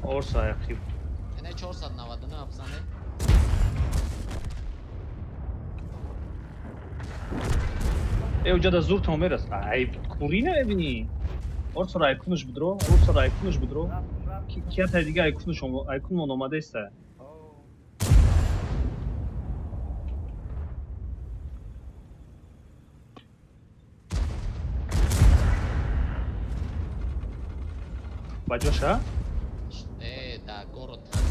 Орсо ай ақиб. Ина 499 бизане. Э уҷа да зур то мерас. Ай курӣ намебинӣ. Орсо ай кунуш бидро, орсо ай кунуш бидро. Рафтум, рафтум. Киятай дига ай кунуш ай кунмон омадаеста. О, Ба ҷоша? Э, да город танк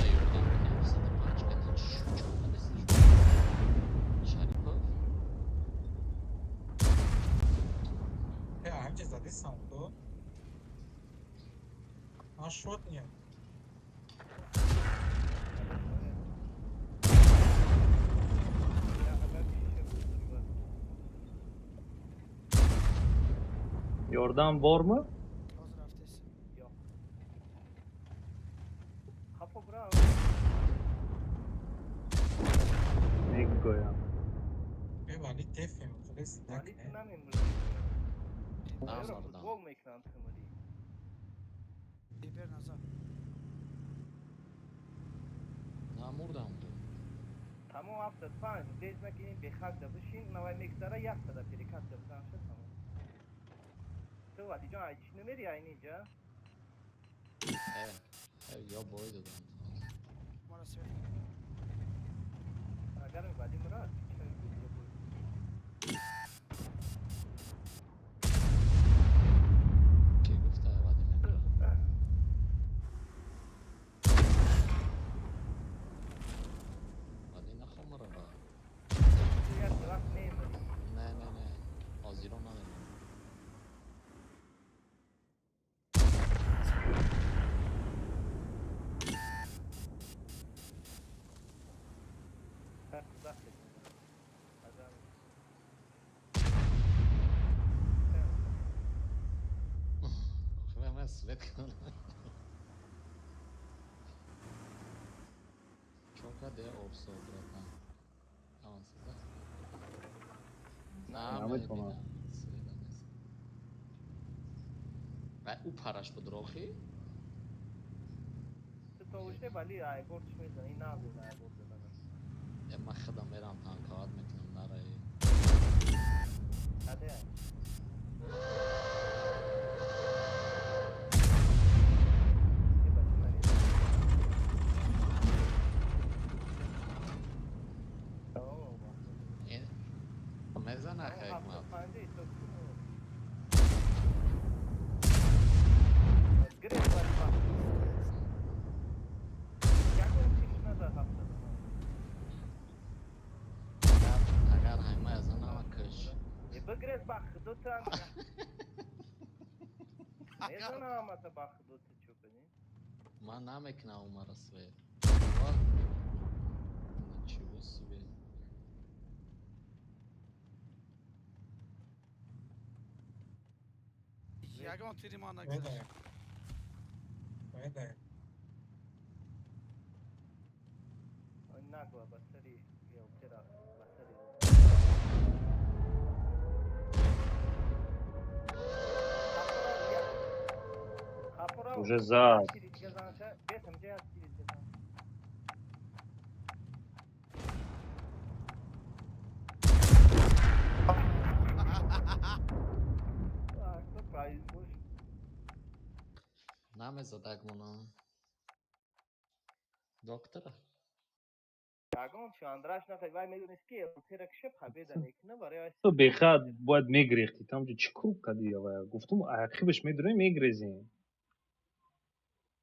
да ёрдам кунӣ 705 кати чӯ кадеси. Шарипов. Э, ҳамҷа задисам ту. Ман шот ниям. Я агар шиша бузург ба. Ёрдам бормы? Ҳозир рафтест. Ё. Қафо брам. Мегӯям. Э, вали дефем, хелес Вали накне. намемурӣ. Ёро Намурдам. футбол мекунанд тимурӣ. Бибер назар. Намурдам ку. Тамом, 75 без накунӣ, бехак да бишин, навай мегзара, яксада перекат да бизан, шуд, тамом. Ту, Валиҷон, ай чӣ номери айниҷа? Э, ё бой додам. Мара свет. Агар Вали мурад, чӣ бой? Ки гуфта Вадим мемирад? Вадим нахомара ба. Ту як вақт мемирӣ. Не, не, не. Ҳозирон намемонам. Так, вақт агар Охир ман свет кардам. Чо каде обсо, братан? Авансиза? Наметавонам. Света нест. Вай ӯ параш буд рохи? Ту то уште, вали айбор чӣ мезанӣ? Набуд айбор заданам. Е, ман худам мерам, танковать мекунам, нараи. Каде ай? Е, ба чӣ мани? О, Ин мезана хекмат. 75 то гирифт, вали ба ягон чиш назад 75. Агар ҳайма язанама киш. Е, бигрез, ба худота мезанам, ата ба худота чӯ кунӣ? Ман намекунам умара свет. Ничего себе. Ягон тири ман нагзашт. Ведае. Ведае. Нагла ба сари елтера, ба сари Уже зад. Бесам, ҷа як тири дига зан. Так, то правильно бош. Намезадак монам. Доктора? Ягон чи андраш нахай, вай медонист, ки елтера киша победа мекуна барои вай. Ту бехад бояд мегрехтӣ. Там ҷо чӣ кор кардӣ? Вая гуфтум, ақибаш медурем, мегрезем.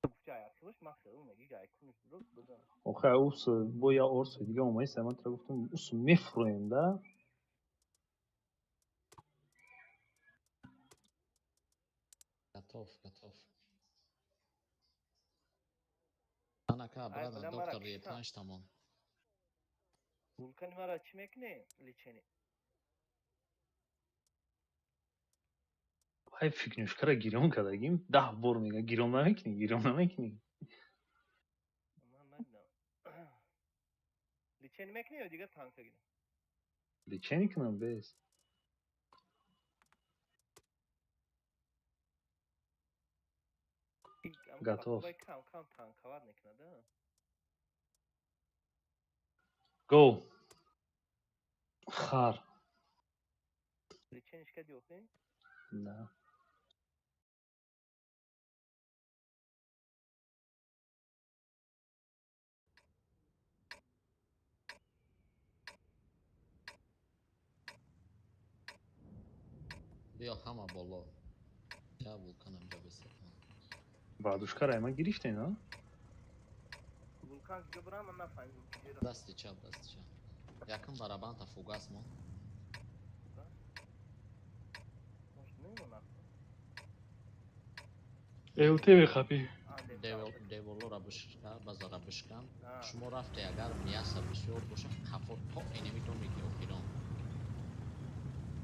Гуфти аяқибаш, ман хело меги гайкуниш дуруст будам. Охай, ус бо я орсо дига омаиста, ман тура гуфтум, ус мефурӯем да. Готов, готов. Анака, Ай, обратно, бля, мара доктор, кишта. панҷ тамом. Вулкани мара чӣ мекунӣ, лечение? Вай фигнюшкара гирён кардагим, 10 бор мега, гирён намекунӣ, гирён намекунӣ. Ман надидам. Лечение мекунӣ ё дигар танка гирам? Лечение кунам, бес. Готов. Кам кам танковать мекунад, да? Go. Хар. Лечение ш кади охи? Да. Биё ҳама боло. Я вулканам ҷа бисатам. Бадушкара ма гирифтен, а? Вулкан киҷо бурам, ман нафаҳмидам киҷоро. Дасти чап, дасти чап. Якум барабанта фугас мон. Может, мемонад. ЭЛТ мехапӣ. Деволора бишка, базара бишкан. Шумо рафте, агар мясо бисёр боша, хафо то энеми домики охирон.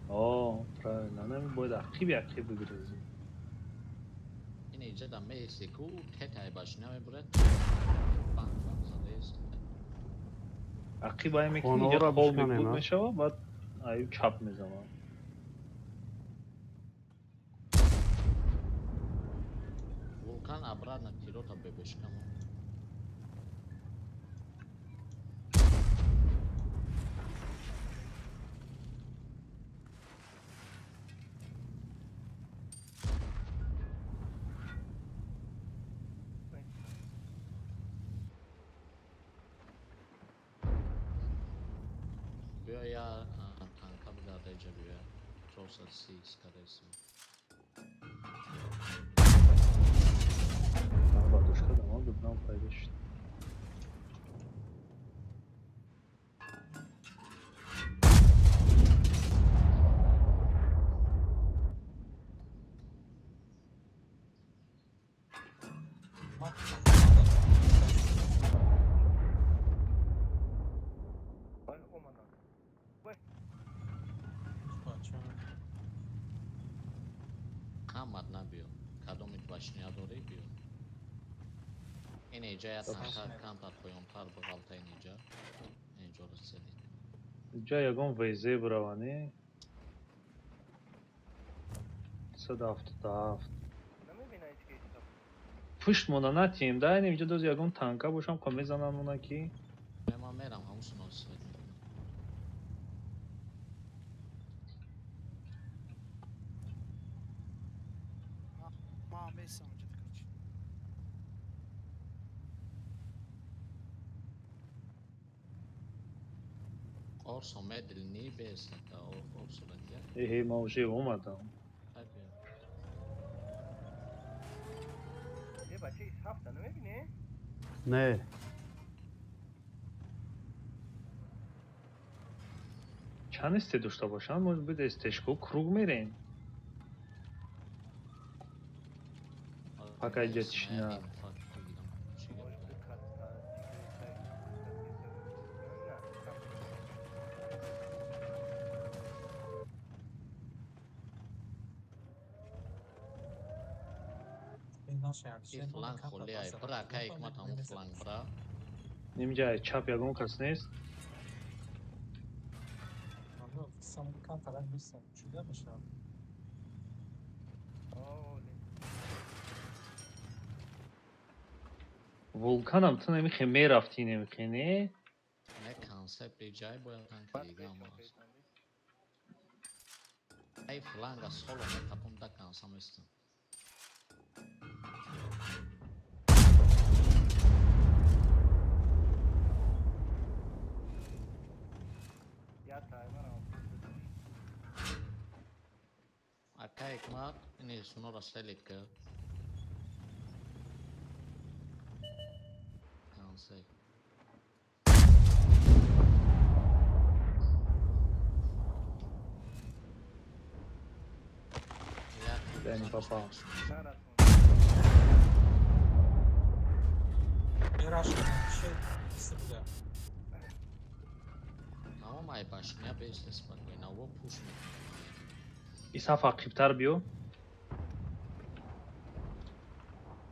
О, правильно. Нами бояд ақиби ақиб бигирезем. Ин иҷа да меисе ку тетай башина мебурад. Бам бам задаест. Ақиб ай мекунӣ, иҷа Хонаҳоро хол бишканем, мебуд а? мешава, баъд аю чап мезанам. Вулкан обратно тирота бебешкамо. Биё, я танка бигарда, иҷа биё. 430, скорее всего. Бардошта дамон дубнам пайдо шуд. Ман Вай, омадам. бача. Ҳамат набиё. Кадомит башня дорӣ, биё. Ин иҷа я танка камтар поёнтар биғалта, ин иҷа. Инҷоро селид. Ҷа ягон ВЗ бираване. 177. Намебина ҳеч ки ҳисоб. Пушт монда натием да, ин инҷа доз ягон танка бошам, қа мезанам мона ки. Ман мерам, ҳамусуно свет мекунам. Ман месам ҷида, короче. Орсо медлни бесака, орсо дия. Эҳе, ман уже омадам. Ай, биё. Е, бача, ҳафта намебинӣ? Не. Чанд СТ дошта бошанд, может быть, СТшко круг мерем. Пока идет тишина. Может быть, катта, на, там. И фланг холиай. Бра, кай ҳикмат ҳамун фланг бра. Нимҷа чап ягон кас нест. Камтарак мисам чуда мешавад. Оле. Вулканам ту намихе мерафтӣ, намихе не? Не, концепт ҷай бояд танки Баъд дига ҳам пешон аст. пешонди. Ай фланга соло мекапам, да конса местам. Я таймерам. Ака ҳикмат, ини сунора селит ки. Концепт. Я не попал. Нарасон. Мераш че киси буда. Тамом, ай башня бесте спокойно, во пуш мекунам. Исаф, ақибтар биё.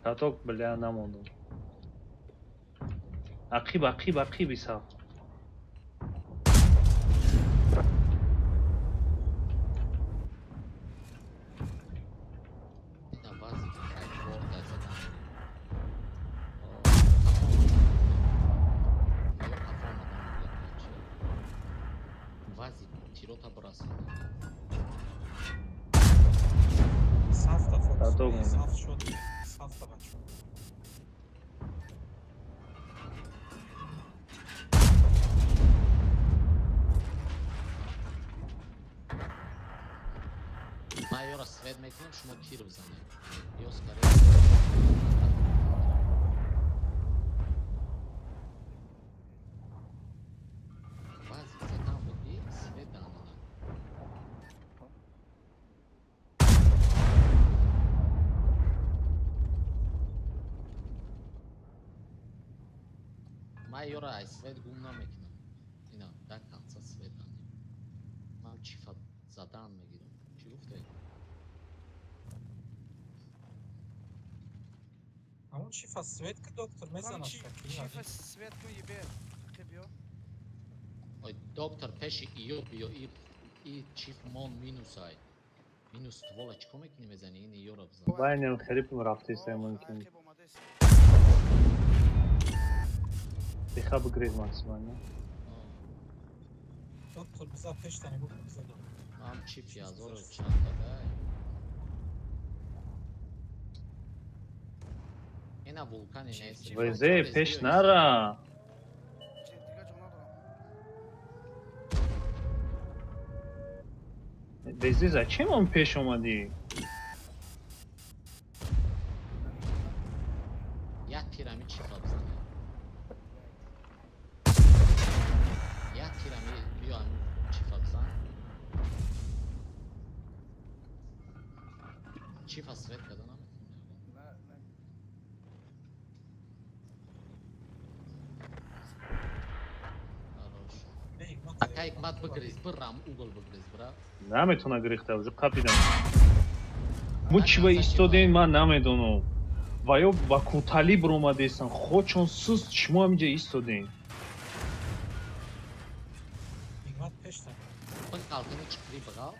Каток, бля, намондум. Ақиб, ақиб, ақиб, Исаф. На бази ай борда задан. О, ё қафо омадан мегӯяд, чи? Вази тирота бирасон. Сафта фокус. Каток монда. Саф шуд. Сафта, бачо. Ман ёра свет мекунам, шумо тир бизанед. Ё скорее баъзи задан буди свет данана. Ман ёра ай свет гум намекунам. Ина да конца свет данем. Ман чифа задан мегирам. Чӣ гуфте? Ҳамон чифа свет ки доктор мезанад. Чифа свет кун, ебе. Ақиб ё. Ой, доктор, пеши иё биё, и чиф мон минус ай. Минус ствола чӣ кор мекунӣ, мезанӣ? Ин иёро бизан. Байнем хелипм рафтеста мумкин. Ақиб омадест. Биха бигрез максимально. Доктор, биза пештани бу, биза доктор. Ман чиф язору чанд дай. Ина вулкани нест. Чиф- ВЗ пеш нара. Чи дига ҷо надорам. Безе зачем он пеш омадӣ? Як тирами чифа бизанем. Як тирами биё ами чифа бизан. Чифа свет карда наметавонӣ. На, на. Хорош. Не, Ҳикмат. Ака Ҳикмат бигрез, бирам угол бигрез, бира. Наметавона гирехта, уже қапидам. Мо чӣ ба истодем, ман намедонам. Ва ё ба куталӣ биромадестан, хочон суст, шумо ҳаминҷа истодем. Ҳикмат пешта. Бир қалтини чиқри биг'ал.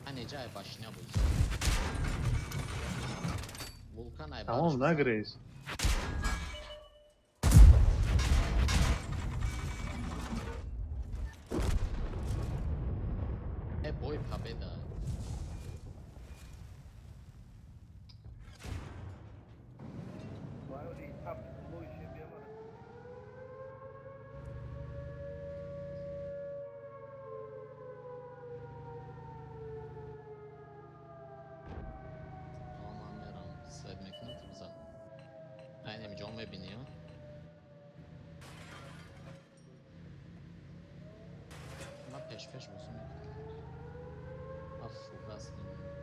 Анеҷа ай башня буд. Вулкан ай Тамом, барш бизан. нагрез. Э бой победа. Вайори тап лойше биамара. Ман мерам свет мекунам, ту бизан. Ай намиҷо мебинӣ, а? Ман пеш-пеш бозӣ мекунам. Ман фугас намекунам.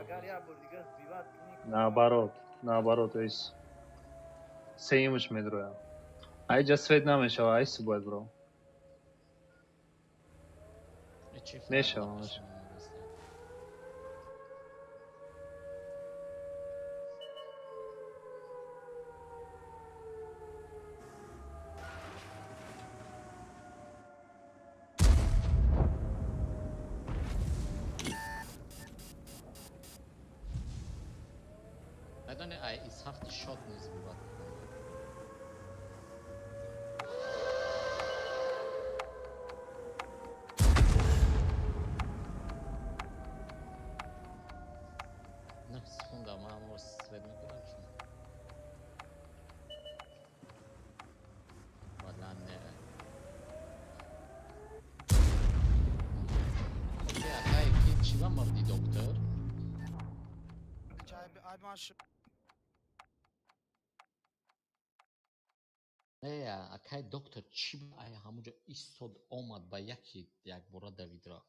Агар як бор дига сбивать кунӣ. Наоборот, наоборот, то есть сеюмаш медроям. Айҷа свет намешава, айси бояд бро. Э, чиф Мешава, надо, мешава. пешам. Медони, ай из ҳафти шот низ бувад. На секунда, ман ҳамаро свет мекунам чун. Вала не. Окей, акай ки чӣ ба мурди доктор? Ай маш. Не, акай доктор чӣ ба ай ҳамуҷо истод, омад ба яки якбора давидра.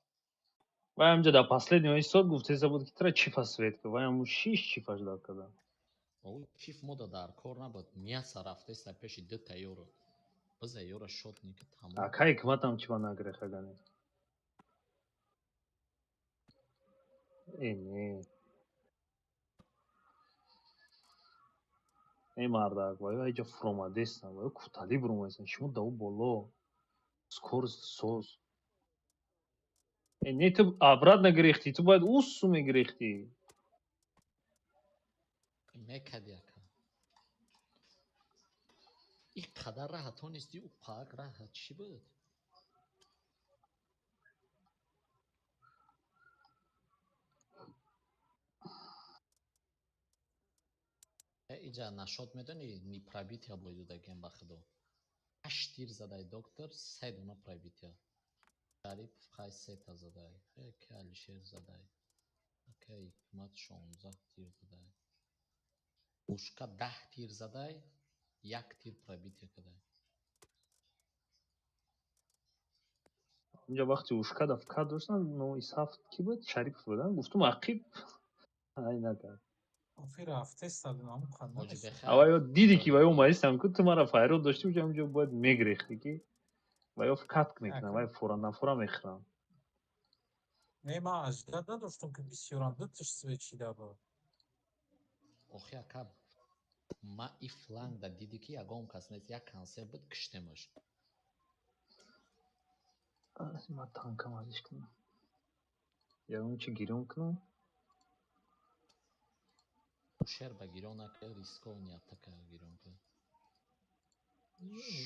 Вай ҳамҷа дар последнего истод, гуфтеса буд, ки тра чифа свет ка. Вай ҳамун шиш чифаш дар када. Ӯ чиф мода дар кор набуд. Мяса рафтеста пеши дута ёро. Биза ёра шотника тамом. Акай Ҳикматам чиба нагрех агане. Э, не. Эй мардак, вай айҷа фуромадестан, вай куталӣ буромадестан. Шумо да ӯ боло. Скорость соз. Э, не, ту обратно гирехтӣ, ту бояд ӯ су мегирехтӣ. Мекади ака. И қадар раҳа тонисти, ӯ пак раҳа чӣ буд? Э, иҷа нашод медони, ни пробития бой додагиам ба худо. Ҳашт тир задай доктор, се дона пробития. Шарипов хай сета задай. Э, ки Алишер задай. Ака Ҳикмат 16 тир задай. Ушка 10 тир задай, як тир пробития кадай. Унҷа вақти ушкада фкат доштан, но исҳафт ки буд? Шарипов буд, гуфтум ақиб. Ай накард. Охир рафтеста ам Ҳоҷи қанда. бехайр. Ава ё диди ки ваё омадистам ку ту мара файрод дошти, уҷа унҷо бояд мегирехти ки ваё вкат мекунам, вай фора нафора мехӯрам. Не, ман аждат надоштум ки бисёрам дуташ свечида буд. Охи ака, ма и фланг да диди ки ягон кас нест, як консерт буд, киштемаш. Ма танкам азиш кунам. Ягон чи гирён кунам? Шер ба гирён нака, рисковни атака гирён ка.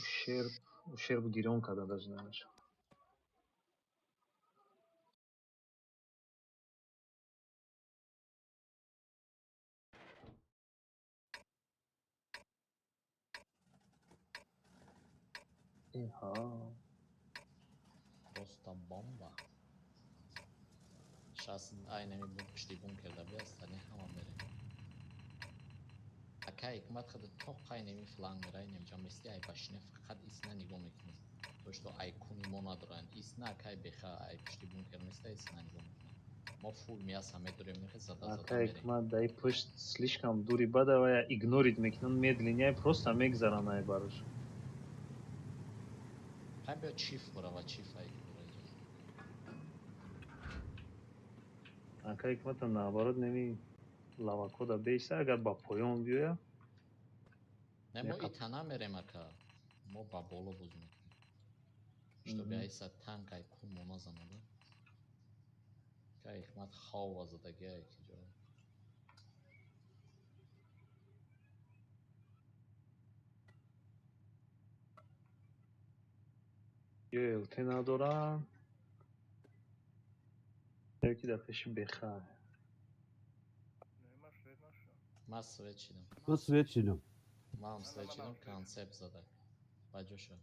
Шер, шер гирён кардан даже намешавад. Иҳа. Просто бомба. Шас айнами бу пишти бункер да биё, остальные ҳама мерем. Ака ҳикмат хада тоқ айнами фланг мера, айнами ҷамъести ай башине фақат исна нигоҳ мекунем. То что ай куни мо надоранд. Исна акай беха ай пишти бункер места исна нигоҳ мекунем. Мо фул мяса медорем, нехе зада зада Ака мерем. ҳикмат даи пушт слишком дури бада вая игнорить мекунанд, медленнее просто мегзаранд ай барош. Хай биё чиф бурава, чиф ай бура. Ака ҳикмата наоборот неми лавакода беиста, агар ба поён биёя. Не, мо итана мерем ака. Мо ба боло боз мекунем. Чтобы айса танк ай кун мо назанада. Ка ҳикмат хова задаги ай ки ҷо. Ё ЛТ надорам. Ё ки дар пеши беха. Не, ма свет нашудам. Ман свет шидам. Ман свет шидам. Ман свет шидам, концепт зада. Ба ҷо шо.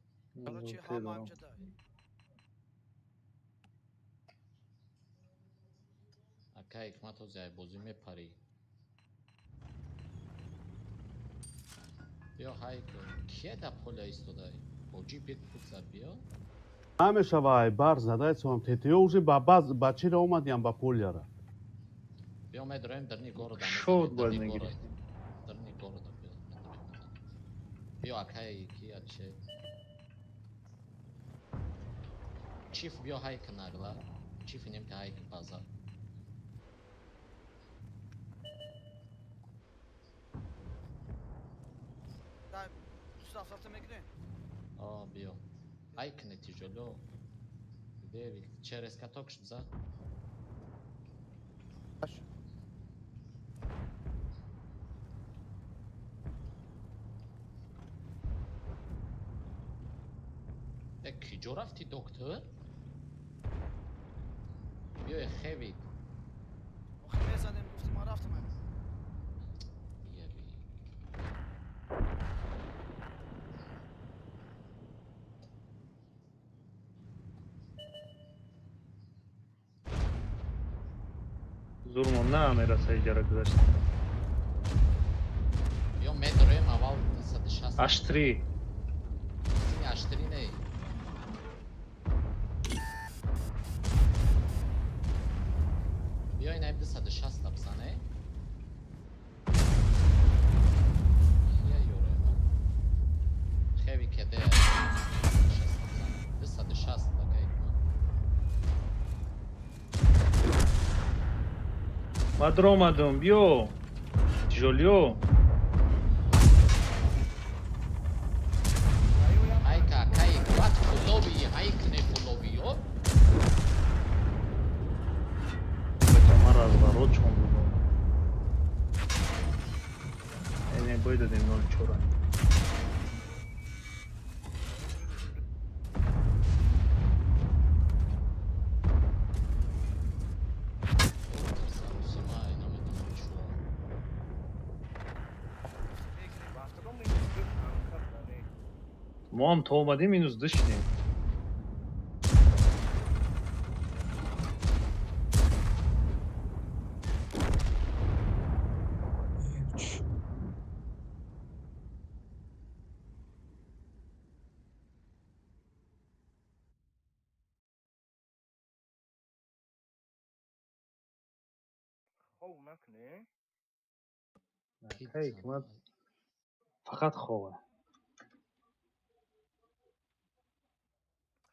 Короче, ЛТ ҳама дорам. ҳамҷа дай. Ака ҳикмат ҳози ай бозӣ мепарӣ. Биё ҳайк. Кие дар поля истодай? Ҳоҷи бек пут зад биё. Намешава ай бар задай соам ТТО уже ба баз ба чира омадиам ба поляра. Биё медроем дарни города. Шод мезанем, бояд дарни мегирифтем. город. Дарни города биё медроем мезанем. Биё акай ки аче. Чиф биё ҳайк нагла. Чиф нем ки ҳайк база. Дай, 270 мегирем. А, биё. Ҳайк не тяжело. Где ви? Через каток за? Баш. Э, киҷо рафти, доктор? Биё хевик. Охи мезанем, гуфти ман рафтам. Еби. Зурмон намераса иҷара гузашта. Биё медроем аввал 260. H3. Сини H3 не. Биё ина 260 бизане. Кия ёре ма? Хеви кеде 260 бизане. 260 акай. Ма даромадам, биё. Тяжело. Айка, кай, бат фулови, айк не фулови, ё? Бача ман разворот чон будам. Э, не, бой дадем 0,4. Сарусима, ина медонам чо. Мегирем. Ба худо -2 танка бизанед. Мо ҳам то омадем -2 шидем. Хов накунем. Ака Ҳикмат фақат хова.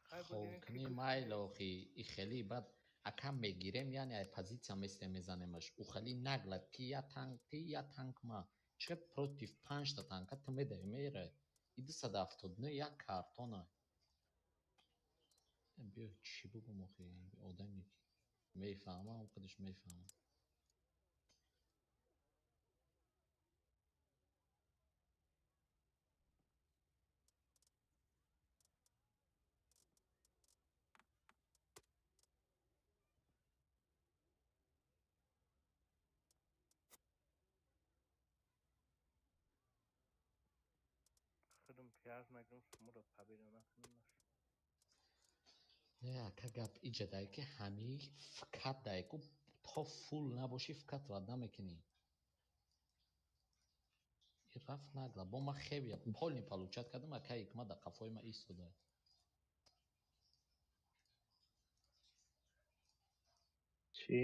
Хай будем Ховкунӣ майли охи, и хеле баъд ака мегирем, яъне ай позиция местем, мезанемаш. У хеле нагла ти я танк, ти я танк ма. Чиқад против панҷта танка ту медави мере. И 279 як картона. Биё, чӣ бугум охи, одаме мефаҳмам, худаш мефаҳмам. Худум пиаз нагирам, шуморо победа накунам. Не, ака, гап иҷа дай ки ҳамӣ фкат дай ку то фул набошӣ, фкат вад намекунӣ. И рафт нагла. Бо ма хевия полный получать кардам, ака Ҳикмат дар қафои ма истода. Чӣ?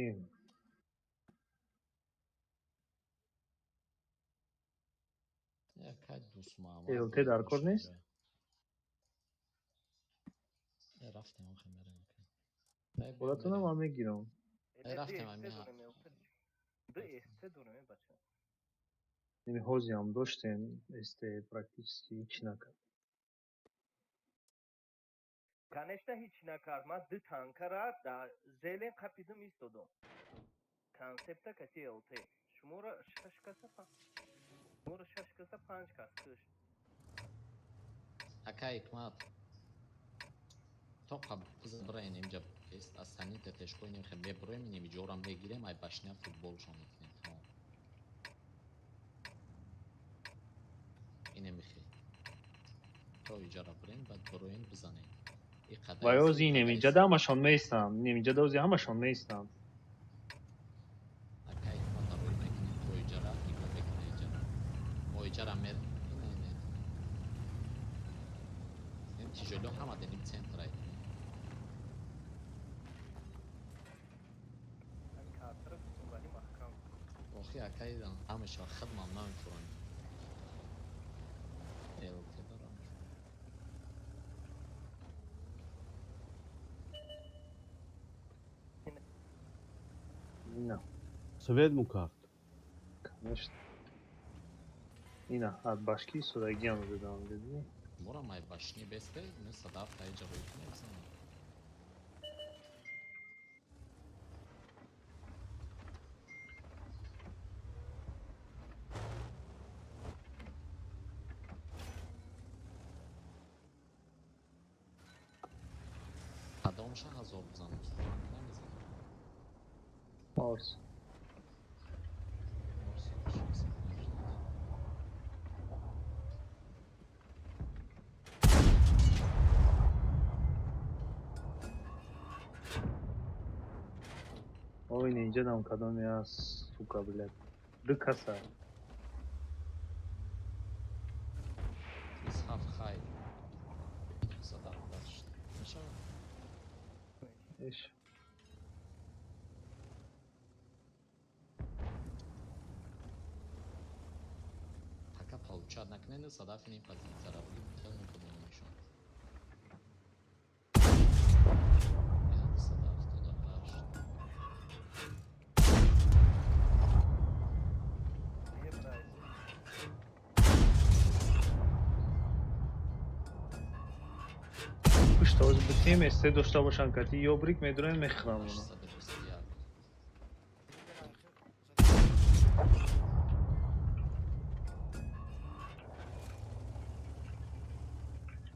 Ака Дӯстмуҳаммад ЛТ дар кор нест? Рафтем охи, мерем ака. Худатонам ман мегирам. Рафтем ами. Ду СТ дорем, бача. Ими ҳозиам доштем СТ, практически ҳеч накард. Конечно, ҳеч накард. Ман ду танкара дар зелен қапидум, истодум. Концепта кати ЛТ. Шуморо шаш каса, шуморо шаш каса, панҷ кас кушт. Ака Ҳикмат, то бираен инҷа аз санита тешкоинем, хе мебуроем, инем иҷора мегирем, ай башня футболшон мекунем, тамом. Ине михе то иҷора бирем, баъд буроем, бизанем. Вай ози инем иҷада ҳамашон меистанд, инем иҷада ози ҳамашон меистанд. Ака Ҳикмат, рӯй мекунем то иҷара, нигоҳ мекунем иҷара, мо иҷара мер ин тижоло ҳама деним центрай. Охи, акай, ҳамеша хидмам намефуронем. ЛТ дорам. Ина. Свет мукард. Конечно. Ина, аз башки истодагиам додам, дидӣ? Морам ай башни бесте, не садаф тай ҷарои кунем. Кадомша ҳазор бизанам, намезанам. Орс. Орс, шанс. Ой, инҷа дам кадоме аст, сука, блядь. Ду каса. 27, хайр. Садаф бахшт. Мешавад? Иш. Пока получать накунед, садаф ин позитсияра буги полный кунем нишон. 178. Мебрай. Пушта ози бутем СТ дошта бошанд кати ёбрик медуроем, мехӯрам оно. 821.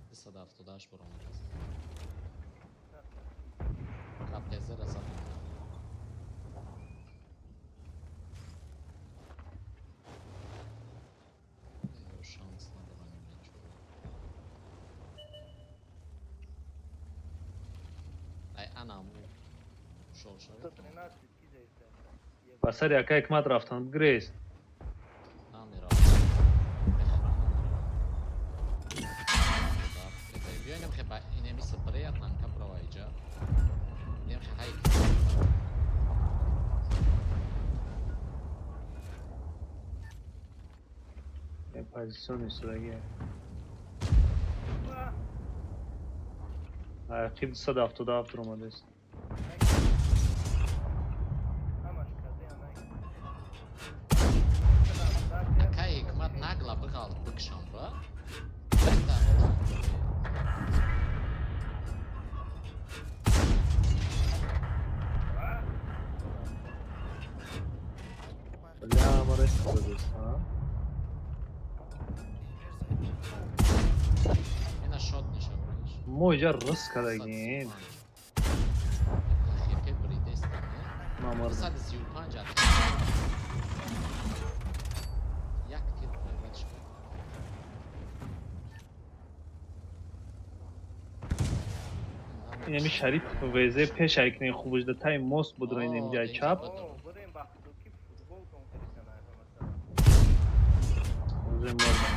278 баромад аст. КПЗ зад. Ё шанс надорам бечора. Ай анаму шол шавед. 113 киза. Ба сари ака Ҳикмат рафтанд, грез. Намеравам. Мехӯрам, намеравам. Биёинем хе ба инеми сбрея танка брава иҷа. Инем хе ҳай. Позициони сураги. Ақиб 277 омадааст. Акай Ҳикмат, нагла биғал бикшам ба. Бля, ма рест задааст, а? Ина шот ниша буриш. Мо иҷа рис кардагем. Хепе бридеста, не? Ма мардам. 135 ат. Як тир проиграть шуд. Инами Шариф ВЗ пеш айкне хубаш да тай мост будро инем ҷай чап. Бурем ба ки футбол конкретно масалан. Уже мардам.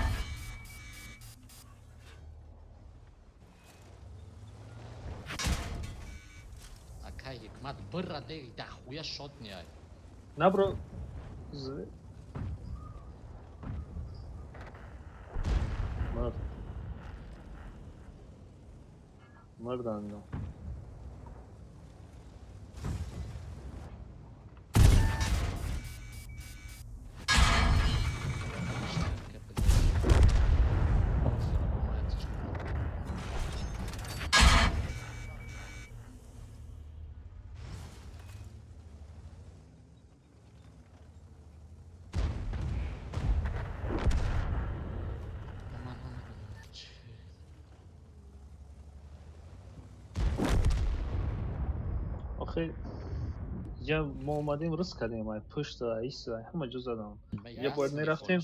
Акай Ҳикмат, бирра де дахуя шот неай. Набро. Мард. Мардан ино. Ман намедонам чӣ. Охи иҷа мо омадем, рис кардем, ай пушт, ай ис, ай ҳама ҷо задам. Иҷа бояд мерафтем.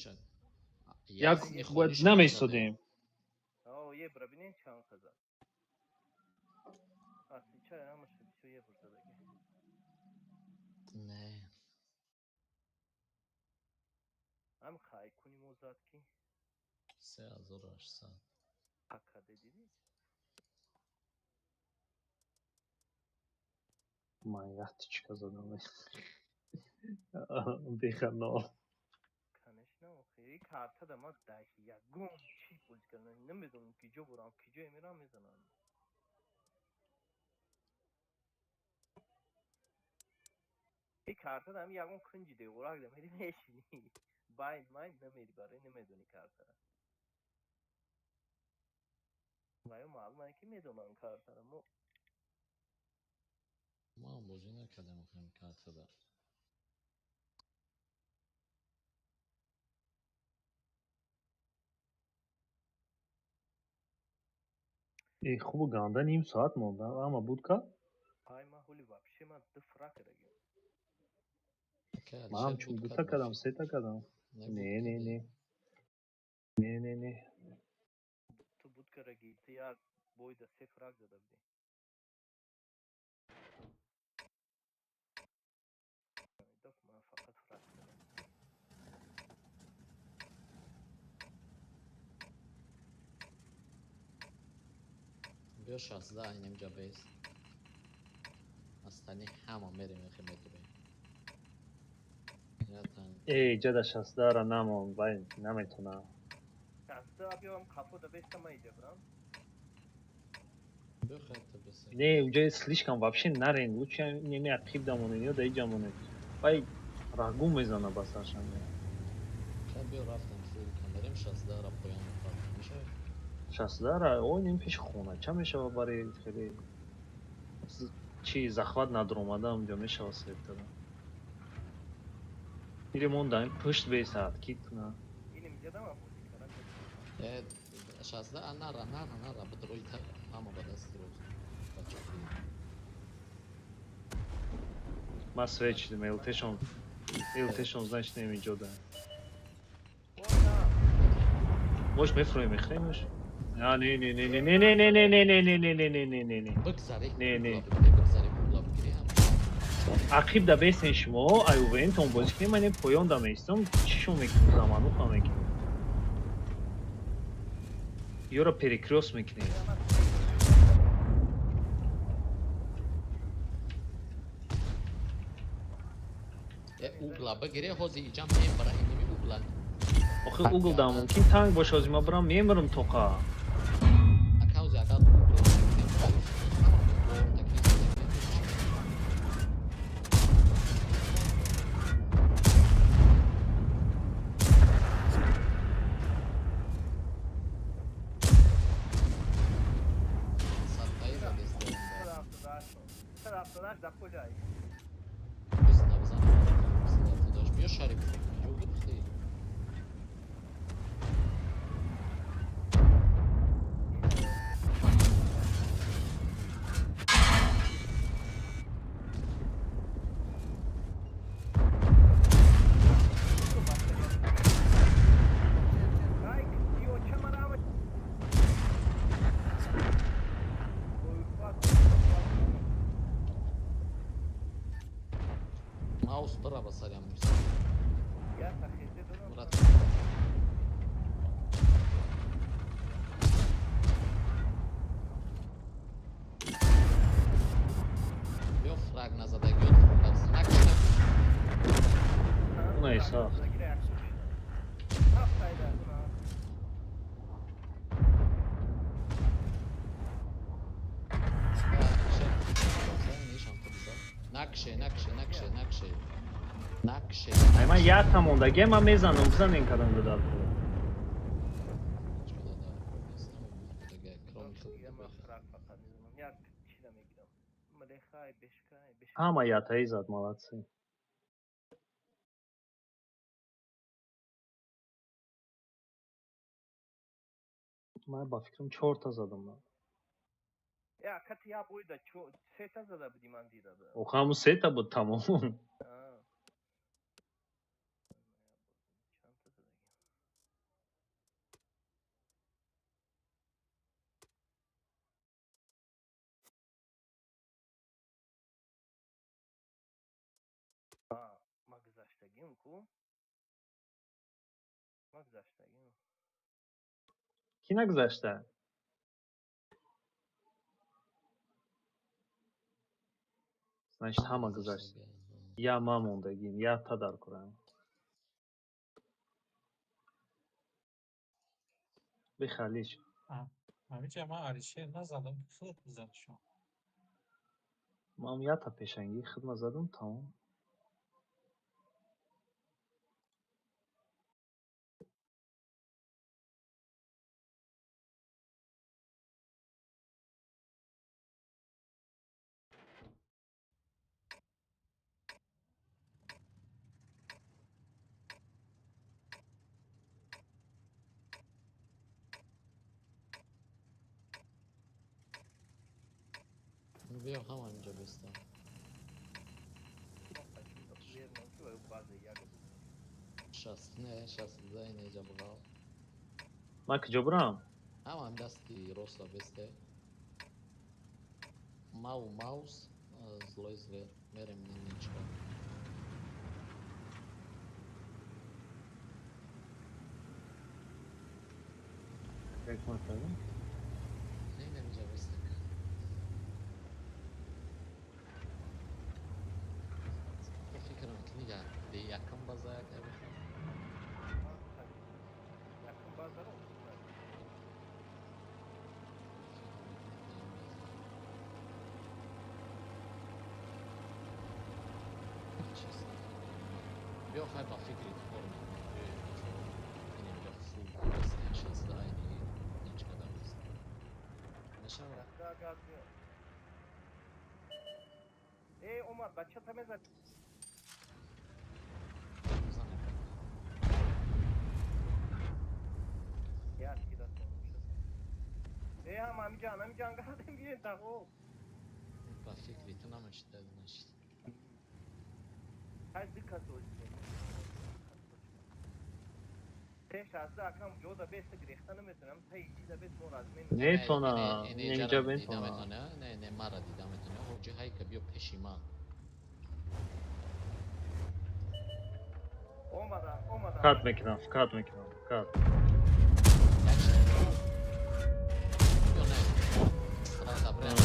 Як бояд намеистодем. О, ебра бинен чанд қазад. Асли чай ҳамаша бисёр ебр задаги. Не. Ҳам хайкуни мо зад ки 3800. Акаде дидӣ? Ман як тичка задам. Беханол. Конечно, охи картада ма даҳ ягон чӣ бозӣ кардам. Намедонам ки ҷо бурам, ки ҷое мерам мезанам. И картада ҳами ягон кунҷи деворак да мери мешинӣ. Байн майн намери, барои намедонӣ картара. Ва ё маълум ае ки медонам картара. Мо Мо бозӣ накардем охирин картада. Э, хубу ганда ним соат монда. Ама буд ка? Ай, ма ҳоли вообще ма ду фрак кардагим. Ман ҳамчун дута кардам, сета кардам. Не, не, не. Не, не, не. Ту буд кардаги, ту як бойда се фрак зада будӣ. Ман фақат фрак задам. Биё 16 инамҷа бес. Астани ҳама мерем, ехе медурем. Э, иҷа да 16-ра намон, вай наметонам. 16 биём қафо да беста ма иҷа брам. Биё хайта бесе. Не, уҷа слишком вообще нарен. Лучше неме ақиб да монед ё да иҷа монед. Вай рагу мезана ба саршам. Хай биё, рафтем, фул мерем, 16-ра поён мепартем. Мешавад? 16-ра ой ним пеши хонача мешава, барои хеле чи захват надромада унҷа мешава сертада. Ире монда ин пушт бесаат ки куна. Инем иҷа дама бозӣ кардам. Э, 16 а нара, нара, нара, бидрои ҳама ба даст рӯз. Бача. Ма свеч дидем, ЛТшон ЛТшон, значит, немиҷо да. Мош мефроем, мехӯремш? А, не, не, не, не, не, не, не, не, не, не, не, не, не, не, не, не, не. Бигзари. Не, не. Бигзари, угла бигири ҳама. Ақиб да бесен шумо, ай УВН-тон бозӣ кунем, ман поён да меистам, чишон мекунем, замануха мекунем. Ёро перекрёст мекунем. Э, угла бигире, ҳозир иҷа мебара иними угла. Охи Охи угл да мумкин танк боша, ози ма бирам мемирам тоқа. Акаузи агар Маус бира ба сари ҳамун. Мурат. Биё фраг назадагиёт накша. Унай сахт. Накше, накше, накше, накше. Накше. Ай ман якта мондагия ман мезанам, бизанен кадам дадар. Ҳама ятаи зад, молодцы. Ман ба фикрам чорта задам. Я кати я бойда сета зада буди ман дида. Охо ҳамун сета буд тамом. Ма гузаштагим ку? Ма гузаштагим. Кӣ нагузашта? Значит, ҳама гузашт. Я ма мондагим, я та дар курам. Бихалиш. Ҳамиҷа ман Алишер назадам, худат бизанишон. Ман ята пешангӣ хидма задам, тамом. Биё ҳама инҷо беста. Шаст не, шаст дай неҷа буғал. Ман куҷо бурам? Ҳама дасти роста бесте. Мау маус, злой звер. Мерем ниничка. Как ма Не, не, инҷа бесте. Фикр мекунӣ якам база як Якам базаро. Биё хай ба фикри кор мекунем. Биё фул бесте шаста айни ничкада бесте. Мешавад? Э, Омар, бачата мезад. Э, ҳама ҳамиҷан, ҳамиҷан гардем биен тағо. Ба фикри ту намешида, значит. Ҳай ду кас озидем. Пеш аз акам ҷода беста гирехта наметонам, таи чиза бес мо размен. Метона, инҷа метона. Не, не, мара дида метона. Ҳоҷи ҳайка биё пеши ман. Омада, омада. Кат мекунам, кат мекунам, кат. Биё не. Сразу прямо.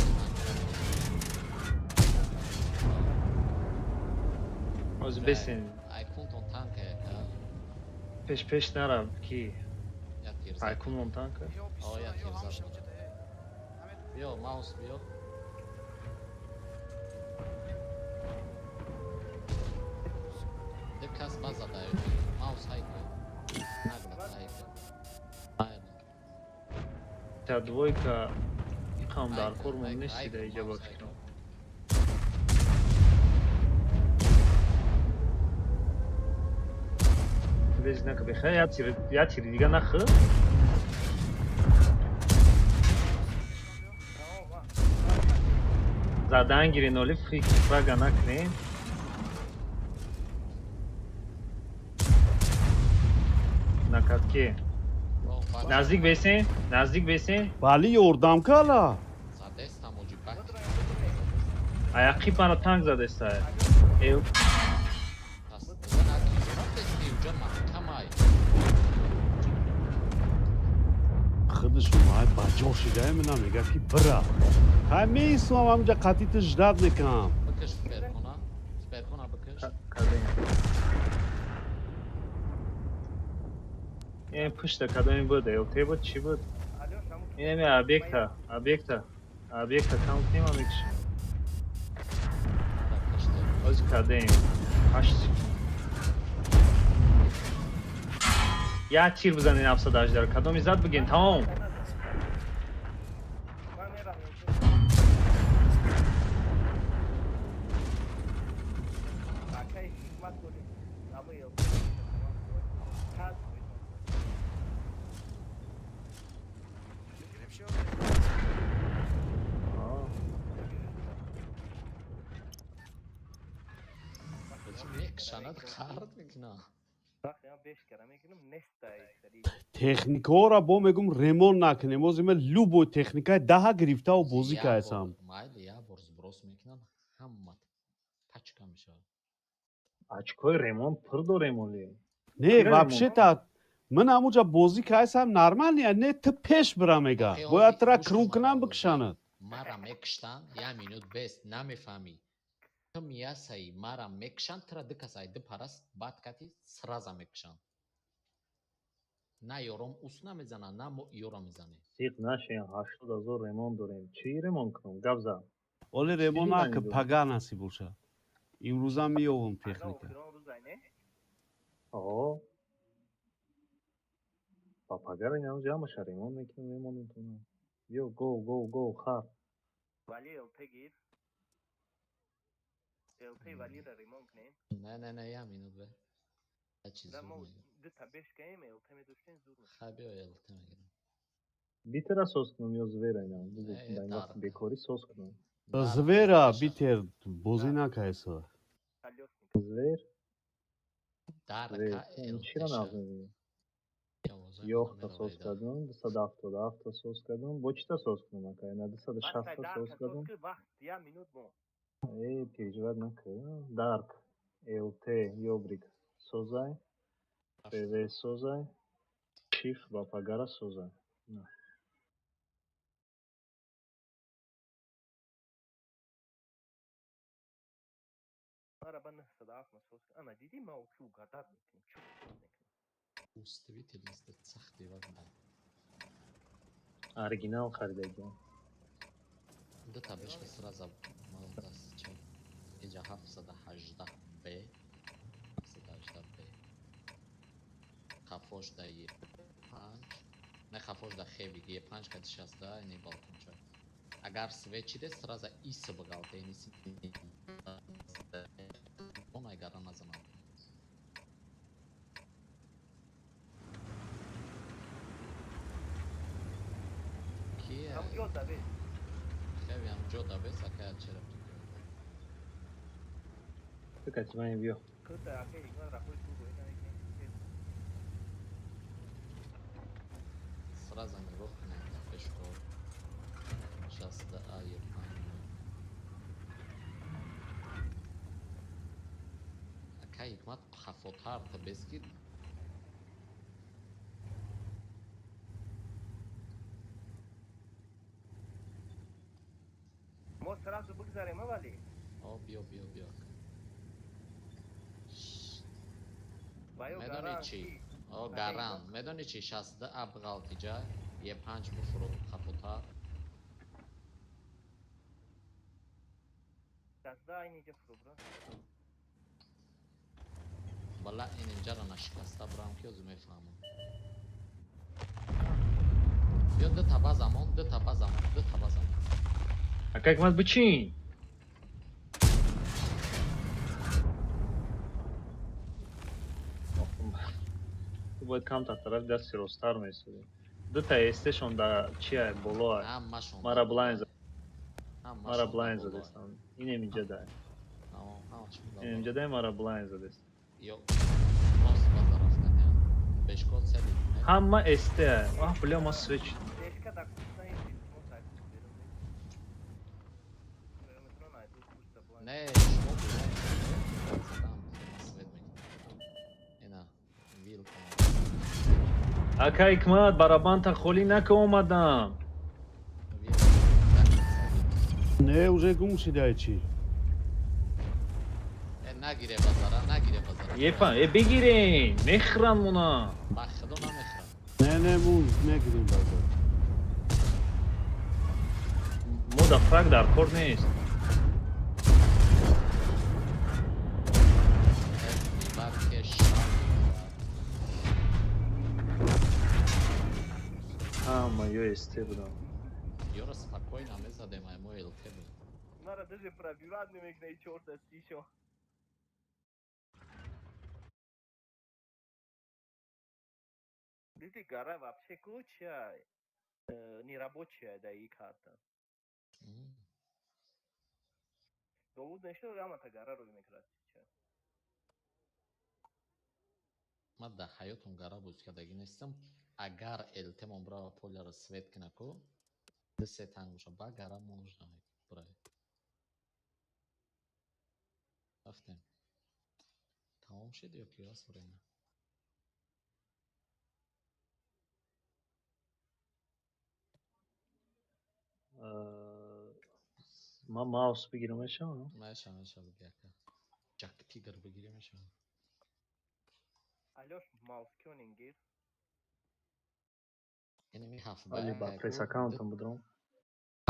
Ози бесен. Ай кунтон танка яка. Пеш нарав ки. Айкун монтан ка. О, я тир зад. Биё, маус биё. Ду кас базада. Маус ҳайка. Наглад ҳайка. Та двойка иқам дар кор мон нести да иҷа ба фикрам. Без знака беха, я тири дига нахы. Задан гирин оли фрага накунем. Накатке. Наздик бесен, наздик бесен. Вали ёрдам кала. Задестам оҷи бак. Аяқи мара танк задеста. Эл. Худаш май баҷо шида мена мега ки бира. Ҳай меислам ҳамҷа қатити ждат мекунам. Бикаш сперхона. Сперхона бикаш. Ин пушта кадоми буд? ЛТ буд, чӣ буд? Инами объекта, объекта. Объекта кам кунем, мекушем. Оз кадем. 8 секунд. Я тир бизанед 718. Кадоми зад бигин, тамом. Техникаҳоро бо мегум ремонт накунем. Оз има любой техникаи даҳа гирифтаву бозӣ кардам. Майли я бор сброс мекунам, ҳама пачка мешавад. Очкои ремонт пур дорем оли. Не, вообще-то ман ҳамуҷа бозӣ кардам нормально, не ту пеш бира мега. Бояд тура крун кунам бикшанад. Мара мекуштан, я минут бес, намефаҳмӣ. Ту миясаи мара мекушанд, тура ду кас ай ду парас бад кати сраза мекушанд. На ёром ус намезанад, на мо ёро мезанем. Сиқ нашем, 80,000 ремонт дорем. Чӣ ремонт кунам? Гап зад. Оли ремонт нака, пага насиб бошад. Имрӯзам меёвам техника. О. Ба пагара инам ҷамъаша ремонт мекунем, мемонем тона. Биё, го, го, го, хар. Вали ЛТ гир. ЛТ валира ремонт кунем. Не, не, не, я минут бе. Ду та беш каем, ЛТ медоштем зур. Хай биё ЛТ мегирам. Битера соз кунам ё звера инам? Вақти бекорӣ соз кунам. Звера битер бозӣ накайса. Звер? Дарка Чира нағз мебинӣ? Ёхта соз кардам, 277 соз кардам. Бо чита соз кунам ака? На 260 соз кардам. Э, переживать накун. Дарк, ЛТ, Ёбрик созай. ПВ созай. Шиф ва пагара созай. На. Оригинал харидагиам. Ду та бешка сразу молодас че. Иҷа 718 Б. 718 Б. Хафош да Е5. Не хафош да Хеви Е5 кати 60 ини балконча. Агар свечиде сразу ис бгалте ини си. Он айгара назанад. Кие? Хеви ам ҷо да бес, акая чера Ту кати ман биё. Сразу нигоҳ кунем пешко. 60 А Е5. Акай ҳикмат хафотар та бес ки Мо сразу бигзарем, вали? О, биё, биё, биё. Медони чӣ? О, гарант. Медони чи 62 абғалтиҷа, Е5 буфуру капота. 62 айниҷа фуру бра. Бала ин инҷаро нашикаста бурам ки озу мефаҳмам. Биё ду таба замон, ду таба замон, ду таба замон. Ака Ҳикмат бичин. Ту бояд камтар тарафи дасти росттар месудӣ. Дута СТ-шон да чия болоа. Ҳамашон. Мара блайн зад. Ҳамашон Мара блайн болоа. задестам. Инем инҷа дай. Тамом, ҳамашон Инем инҷа дай мара блайн задест. Ё рост ба тарафтан, я. Бешко цели. Ҳама СТ. Аҳ, бля, ма свеч. Бешка да куста ин мо так берем. Метро найду куста блайн. Не, шумо блайн. Задам, свет мекунам. Ина, вилка. Ака Ҳикмат, барабанта холӣ нака омадам. Вилка. Не, уже гум шидай чи. Э, нагире базара, нагире базара. Епа, э бигирен, мехӯранд мона. Ба худо намехӯрам. Не, не, мо мегирем базар. Мо да фраг дар кор нест. Э, барке шам. Ҳама ё СТ будам. Ёра спокойно мезадем, ай мо ЛТ буд. Мара даже пробивать намекна и чорта стишо. Диди гара вообще куча нерабочая да и карта. Довуд нешто рамата гара рӯй мекрад ча. Ман дар ҳаётум гара бозӣ кардагӣ нестам. Агар ЛТ-мон брава поляро свет кина ку, ду се танг боша, ба гара можно брай. Рафтем. Тамом шид ё ки ҳаст время? Ман маус бигирам мешавам? Меша, меша биги ака. Ҷак Тигр бигирӣ мешава. Алёш маус кёнин гир. Инами ҳафт ба Али як ба айку, пресс аккаунтам будрам.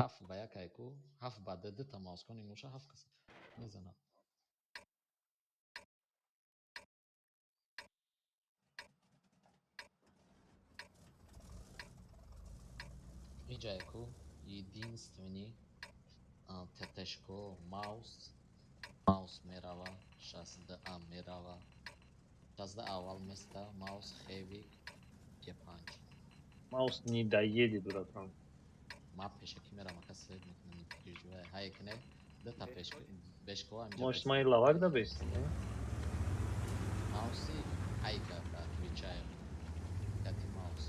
Ҳафт ба як айку, ҳафт ба ду, дута маус кёнин боша, ҳафт кас мезанад. Инҷа айку, единственный ТТшко маус, маус мерава, 62А мерава. 62 аввал места, маус Хевик Е5. Маус не доедет, братан. Ма пешакӣ мерам, ака свет мекунам, не переживай. Ҳае ки не, дута бешко ҳаминҷа Может, бест. мои лавак да бест? Мауси айка, отвечаю. Кати маус.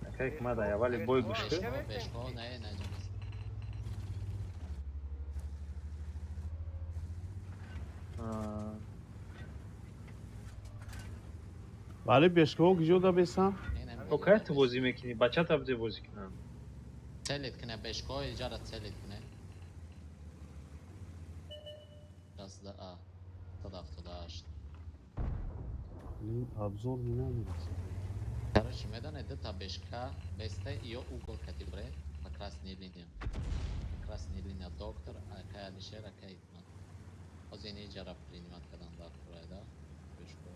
Ака Ҳикмат, ай аввали бой гӯш кун. Бешко, бешко, не, не, не. Вале бешкаҳо киҷо да бесан? То кай ту бозӣ мекунӣ? Бачата биде бозӣ кунанд. Целит кне, бешко, иҷара целит кне. 62А, 178. Ин обзор намерасад. Короче, медоне дута бешка бесте ё угол кати бре по красной линия. По красной линия доктор, акай Алишер, акай Ҳикмат. Ҳозир ин иҷара принимать кардан дар курайда. Бешко.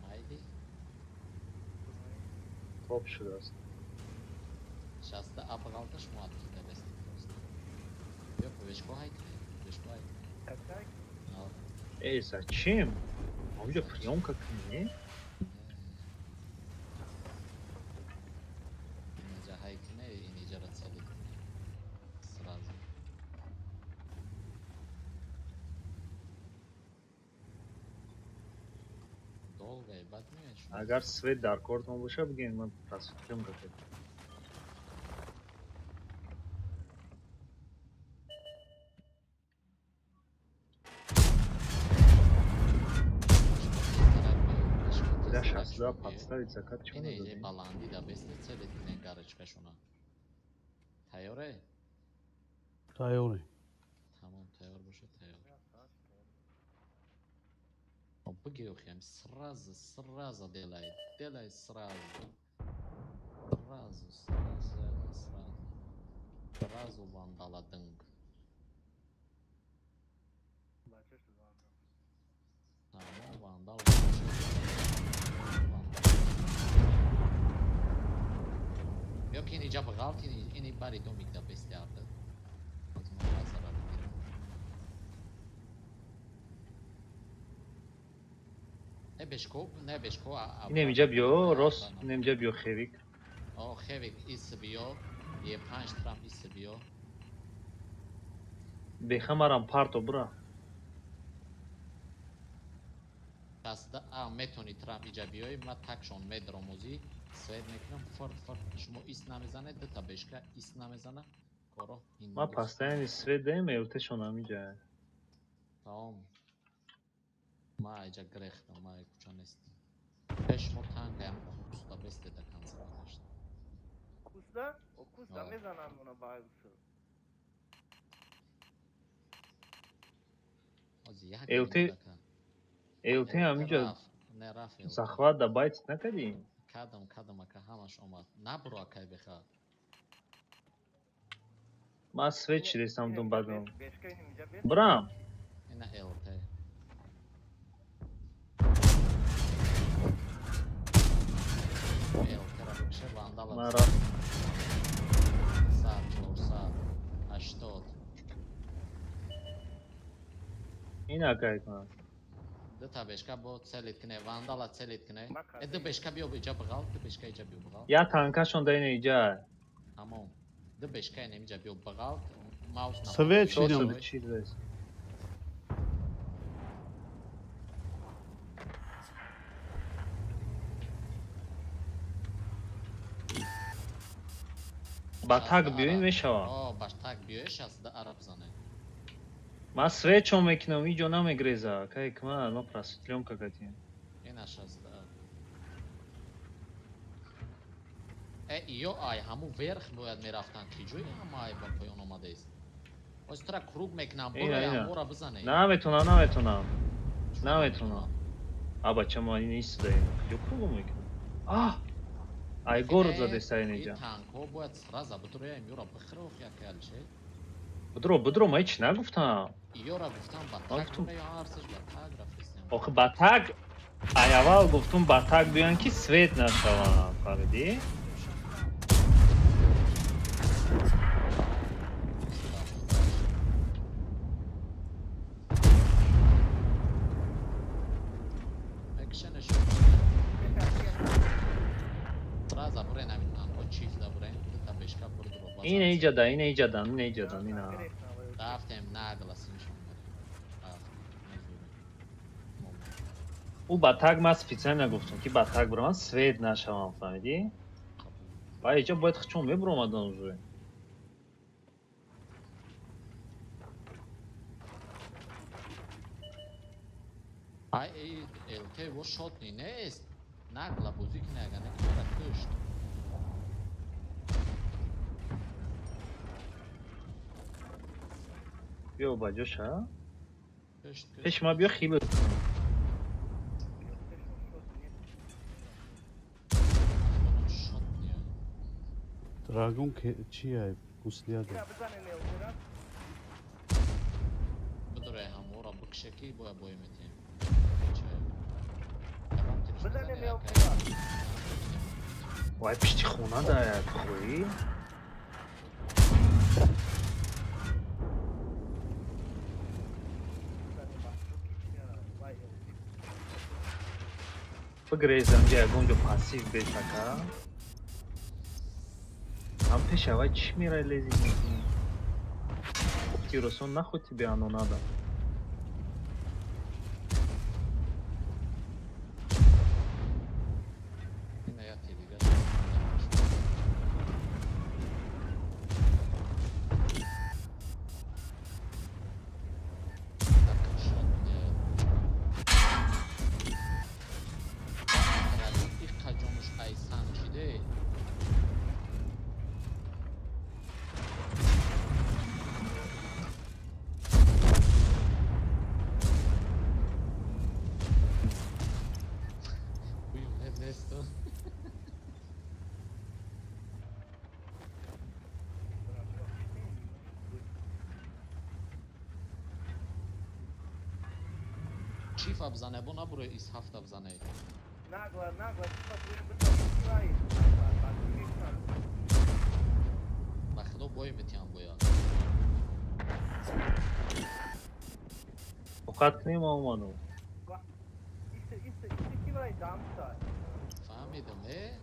Майли? Топ шудааст. 60 абғалта шумо откида бесте просто. Ё бешко ҳайкне, бешко ҳайкне. Какая? Эй, зачем? Онҷо приёмка кунӣ? Инҷа ҳайкне, ин иҷара целит кне. Сразу. Долго и бад меояд шумо. Агар свет дар кортон боша, бигӯед, ман приёмка кардам. Бля, 62 подставить закат чӣ Ине додем? баландӣ да бесте целит кне гарочкашона. Тайёре? Тайёре. Тамом, тайёр боша, тайёр. Хоб, Бигиёхиам сразу, сразу делай, делай сразу. Сразу, сразу, сразу. Сразу вандала дынг. Тамом, вандал. Ё ки ин иҷа бағалт, ини бари домик да бестиарда. Аз мо базара бигирам. Не бешко, не бешко. Инем иҷа биё, рост, инем иҷа биё хевик. О, хевик ис биё, е панҷ трам ис биё. Бехамарам парто бура. Шаста, а метони трам иҷа биёй, ма такшон медромозӣ, свет мекунам, фарт фарт шумо ис намезанед, дута бешка ис намезана, коро Ма постоянно свет даем, элтешон ҳамиҷа. Тамом. Ма иҷа грехтам, ма куча нест. Пеш мо танкаям куста бесте да конца гузашт. Куста? О, куста мезананд она ба усул. ЛТ ЛТ ҳамиҷа захват да байт накардӣ? Кадам, кадам ака ҳамаш омад. Набро акай беха. Ма свет шидестам дум бадум. Брам. Ина ЛТ. ЛТ ра бикше вандала. Ма рафт. 100, 400, 80. Ин акай кунад. Дута бешка бо целит кне, вандала целит кне. Э ду бешка биё иҷа бағал, ду бешка иҷа биё бағал. Я танкашон да ина иҷа. Тамом. Ду бешка ина иҷа биё бағал, маус на. Свет шидам. Ба так биёй мешавад. О, ба так биёй 60 араб зане. Ма свечо мекунам, иҷо намегреза. Кай кма, ма просветлёнка катим. Ина 60. Э, ё ай ҳаму верх бояд мерафтан, ки ҷои ҳама ай ба поён омадааст. Оз тра круг мекунам, буро амора бизане. Наметунам, наметунам. Наметунам. А бача ма ин истодаем. Куҷо круг мекунам? А! Ай город задеста ин иҷа. Танкҳо бояд сразу бидроям, ёра бихӯрох як алше. Бидро, бидро, ма ҳеч нагуфтам. Ёра гуфтам ба так, ё ҳарсаш ба так рафтем. Охи ба так, ай аввал гуфтум ба так биён ки свет нашаванд, фаҳмидӣ? Ина иҷа да, ина иҷа да, ина иҷа да, ина. Рафтем нагласиншон. Ӯ ба так ман специально гуфтам ки ба так бираванд свет нашаванд, фаҳмидӣ? Ба иҷа бояд хичон мебуромадан уже. Ай ЛТ во шотни нест. Нагла бозӣ кунӣ агар не кара кушт. Биё ба ҷоша. Пеш ма биё хиб. Драгон чия? Гуслияда. Бидорай ҳамора бикше ки боя бой метем. Вай пишти хона да як хоҳӣ? Бигрезам ҷа ягон ҷо пассив бетака. Ҳам пешавай чӣ мерай лези мекунӣ? Тиросон нахуй тебе оно надо. Несту. Чифа бзане, бо набуро из ҳафта бзане. Нагла, нагла, чифа ба худо бой метиҳам бояд. Тоқат кунем, омадам. Фаҳмидам, э?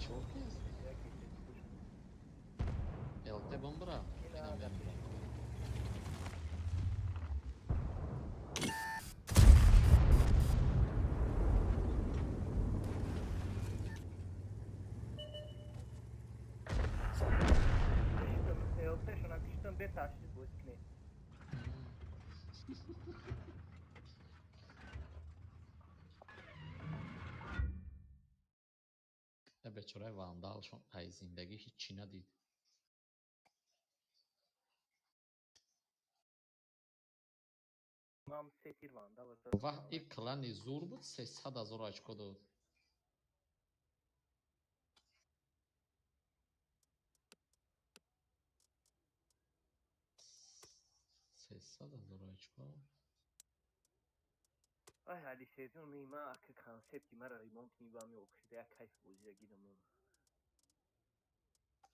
Чокист? ЛТ бомбра? Ина мембра. Бечораи вандалшон ай зиндагӣ ҳиччи надид. Ваҳ, и клани зур буд, 300 000 очко дод. 300 000 очко. Ай, Алишерҷон, ма ака концепти мара ремонт кунӣ, ба меобшида як кайф бозида гирам.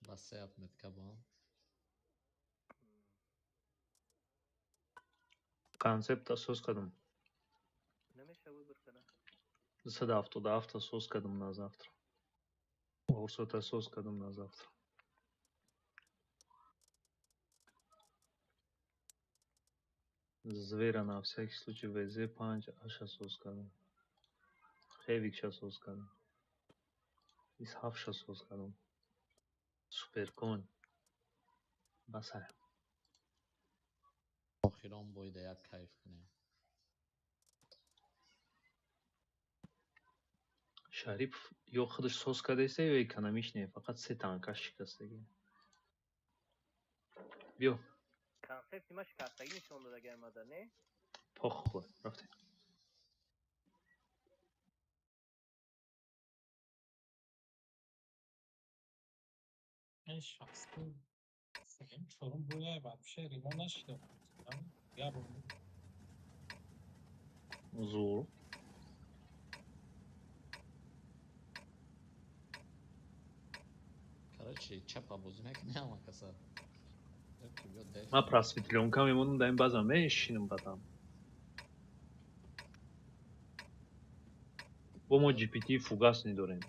Ба се отметка бо. Концепта соз кардам. Намеша выбор кардам. 277 соз кардам на завтра. Орсота соз кардам на завтра. Звера на всякий случай ВЗ-5 аша соз кардам. Хевикша соз кардам. Ис ҳафтша соз кардам. Суперкон. Басая. Охирон боида як кайф кунем. Шарипов ё худаш соз кардаиста, ё экономичне, фақат се танкаш шикастагӣ. Биё. Концепти ма шикастагӣ нишон дод, агар мада, не? Похуй, рафтем. Ин шахсу сеюм чорум боя вообще ремонт нашида буд. Я бор. Зур. Короче, чапа бозӣ мекунӣ ҳама каса. Ман просветлёнка мемонам дар ин база, мешинам бадам. Бо мо GPT фугас недорем.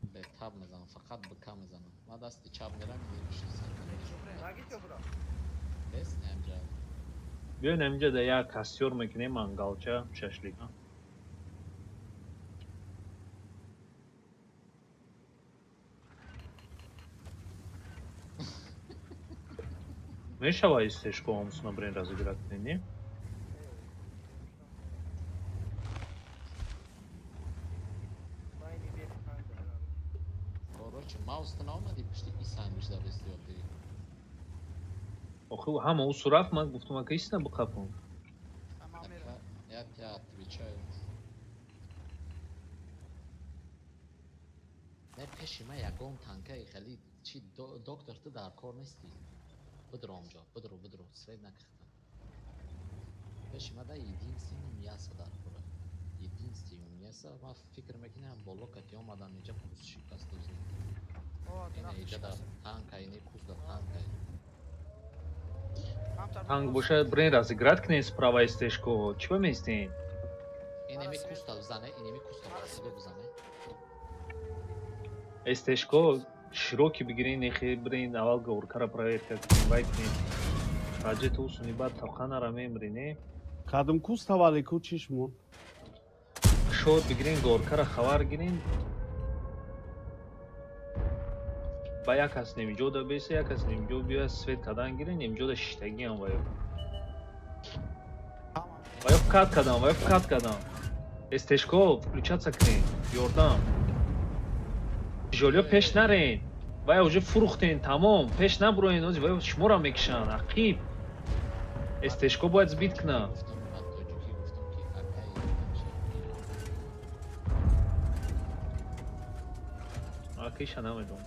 Бетаб мезанам, фақат бка мезанам. Ма дасти чап мерам, бес немҷа. Биён ҳаминҷа да як костёр мекунем, мангалча, шашлик. Мешава истешко омусуна брен разыграть кунем, не? Короче, маус ту наомадӣ пушти и сангиш давести охи. Охи ҳама ӯ сурафт, ман гуфтам, ака истина биқапам. Я тебя отвечаю. Не, пеши ма ягон танкаи хеле чи доктор ту дар кор нестӣ. Бидро онҷо, бидро, бидро, свет накихта. Пеши ма да единственный мясо дар кора. Единственный мясо, ма фикр мекунам боло кати омадан инҷа куз шикастозӣ. Ина инҷа да танка, ини куз да танка. Танк боша, брен разыграть кунем справа истешко. Чӣ местем? Инеми куста бизане, инеми куста ба бизане. Истешко широкий бигирен, нехе брен аввал горкара проверка кунем, вай кунем. Раҷета усуни баъд тоқанара мемри, не? Кадом куста вале ку чишмон? Шод бигирен, горкара хабар гирен. Ба як кас немиҷода беса, як кас немиҷо биёяд свет кадан гирен, немиҷода шиштагиам ваё. Ваё кат кадам, ваё кат кадам. Эстешко включаться кунен, ёрдам. Жолиё пеш нарен. Вая уже фурӯхтен, тамом, пеш набуроен, ози вая шуморо мекишанд, ақиб. Эстешко бояд сбить кунад. Гуфтам, ман тоҷикӣ гуфтам, ки акаи Акиша намедонам.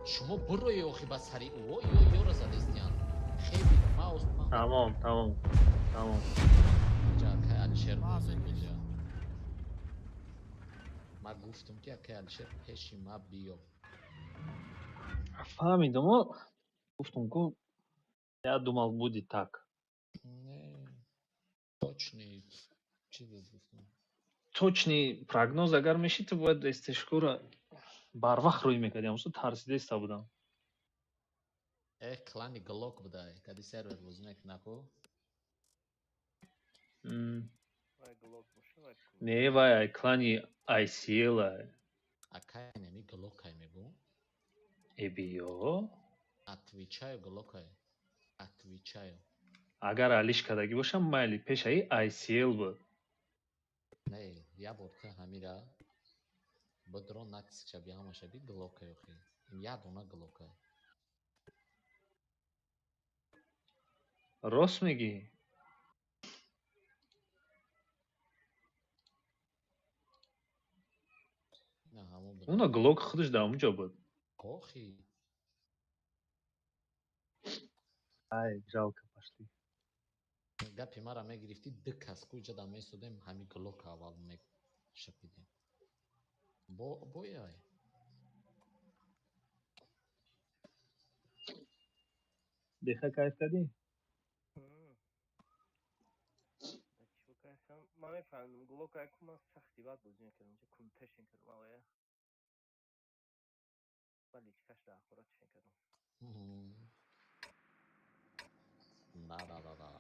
Шумо бурои охи ба сари ӯ ё ёро задестиян. Хеби маус. Тамом, тамом. Тамом. Ҷа акай Алишер буд. Ма гуфтам ки акай Алишер пеши ма биё. Фаҳмидам, гуфтам ку я думал будет так. Не, точный чиз гуфтам. Точный прогноз агар мешид, ту бояд СТшкора барвақт рӯй мекардӣ, ҳамсо тарсидаиста будам. Э, клани Глок будай, кади сервер бозӣ мекунаку. Не, вай клани ICL. Акай неми Глокай мегӯ. Э, биё. Отвечаю, Глокай. Отвечаю. Агар алиш кардагӣ бошам, майли, пешаи ICL буд. Не, я бор ту ҳамира бодро натиск шаби ҳама шаби Глокай охи. Я дона Глокай. Рост мегӣ? Не, ҳамон буд. Уна Глок худаш дар ҳамон ҷо буд. Охи. Ай, жалко пошли. Гапи мара мегирифтӣ, ду кас куҷа да месодем, ҳами Глок аввал мешапидем. Бо бояй. Беха кайф кардӣ? Ман мефаҳмидам Глок ай ку ман сахти бад бозӣ мекардам, култашен кардам авая. Ба личкаш дар ахорат чен кардам. Да, да, да, да.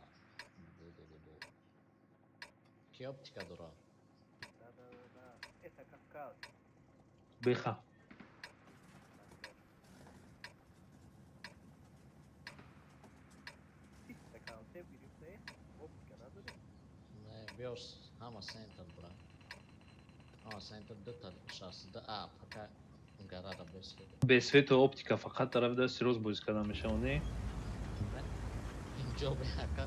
Бу, бу, бу, бу. Ки оптика дора? Да, да, да, да. Это Кавказ. Беха. Концепт гирифта, оптика надорем. Не, биёш ҳама центр бра. Ҳама центр дута шастда а пока гарара без. Без свету оптика фақат тарафи дасти рост бозӣ кардан мешавад, не? Инҷо беака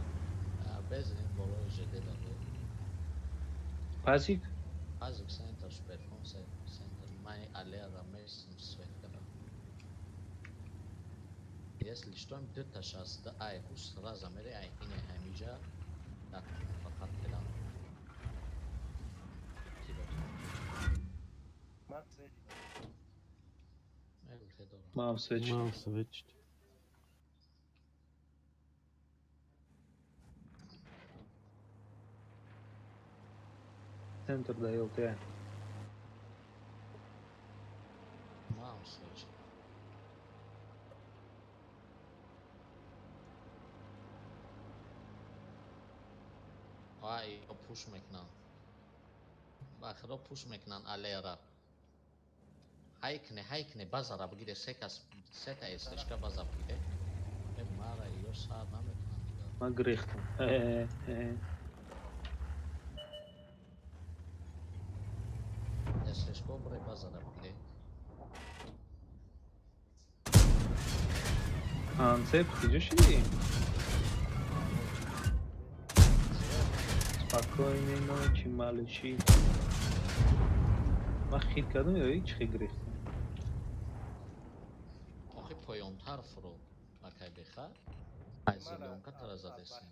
без болои ЖД да бо. Пазик? Пазик центр, шперфон центр. Май аллея месим свет кара. Если что, им дута шастда ай ку сразу мере ай ине ҳамиҷа фақат фелан. Ман свеч. Мам свеч. Мам свеч. Центр да ЛТ. Мам свеч. Ай, пуш мекунан. Ба худо пуш мекунан аллеяра. Ҳайкне, ҳайкне, базара бигире, се кас, сета СТшка база бигире. Э, мара ё сар наметунам дигар. Ман гирехтам. СТшко бре базара бигире. Концепт куҷо шидӣ? Спокойной ночи, малыши. Ман хит кардам ё ҳеҷ хе гирехтам? Охи поёнтар фуро. Акай беха. Ай зелёнка тара задесем.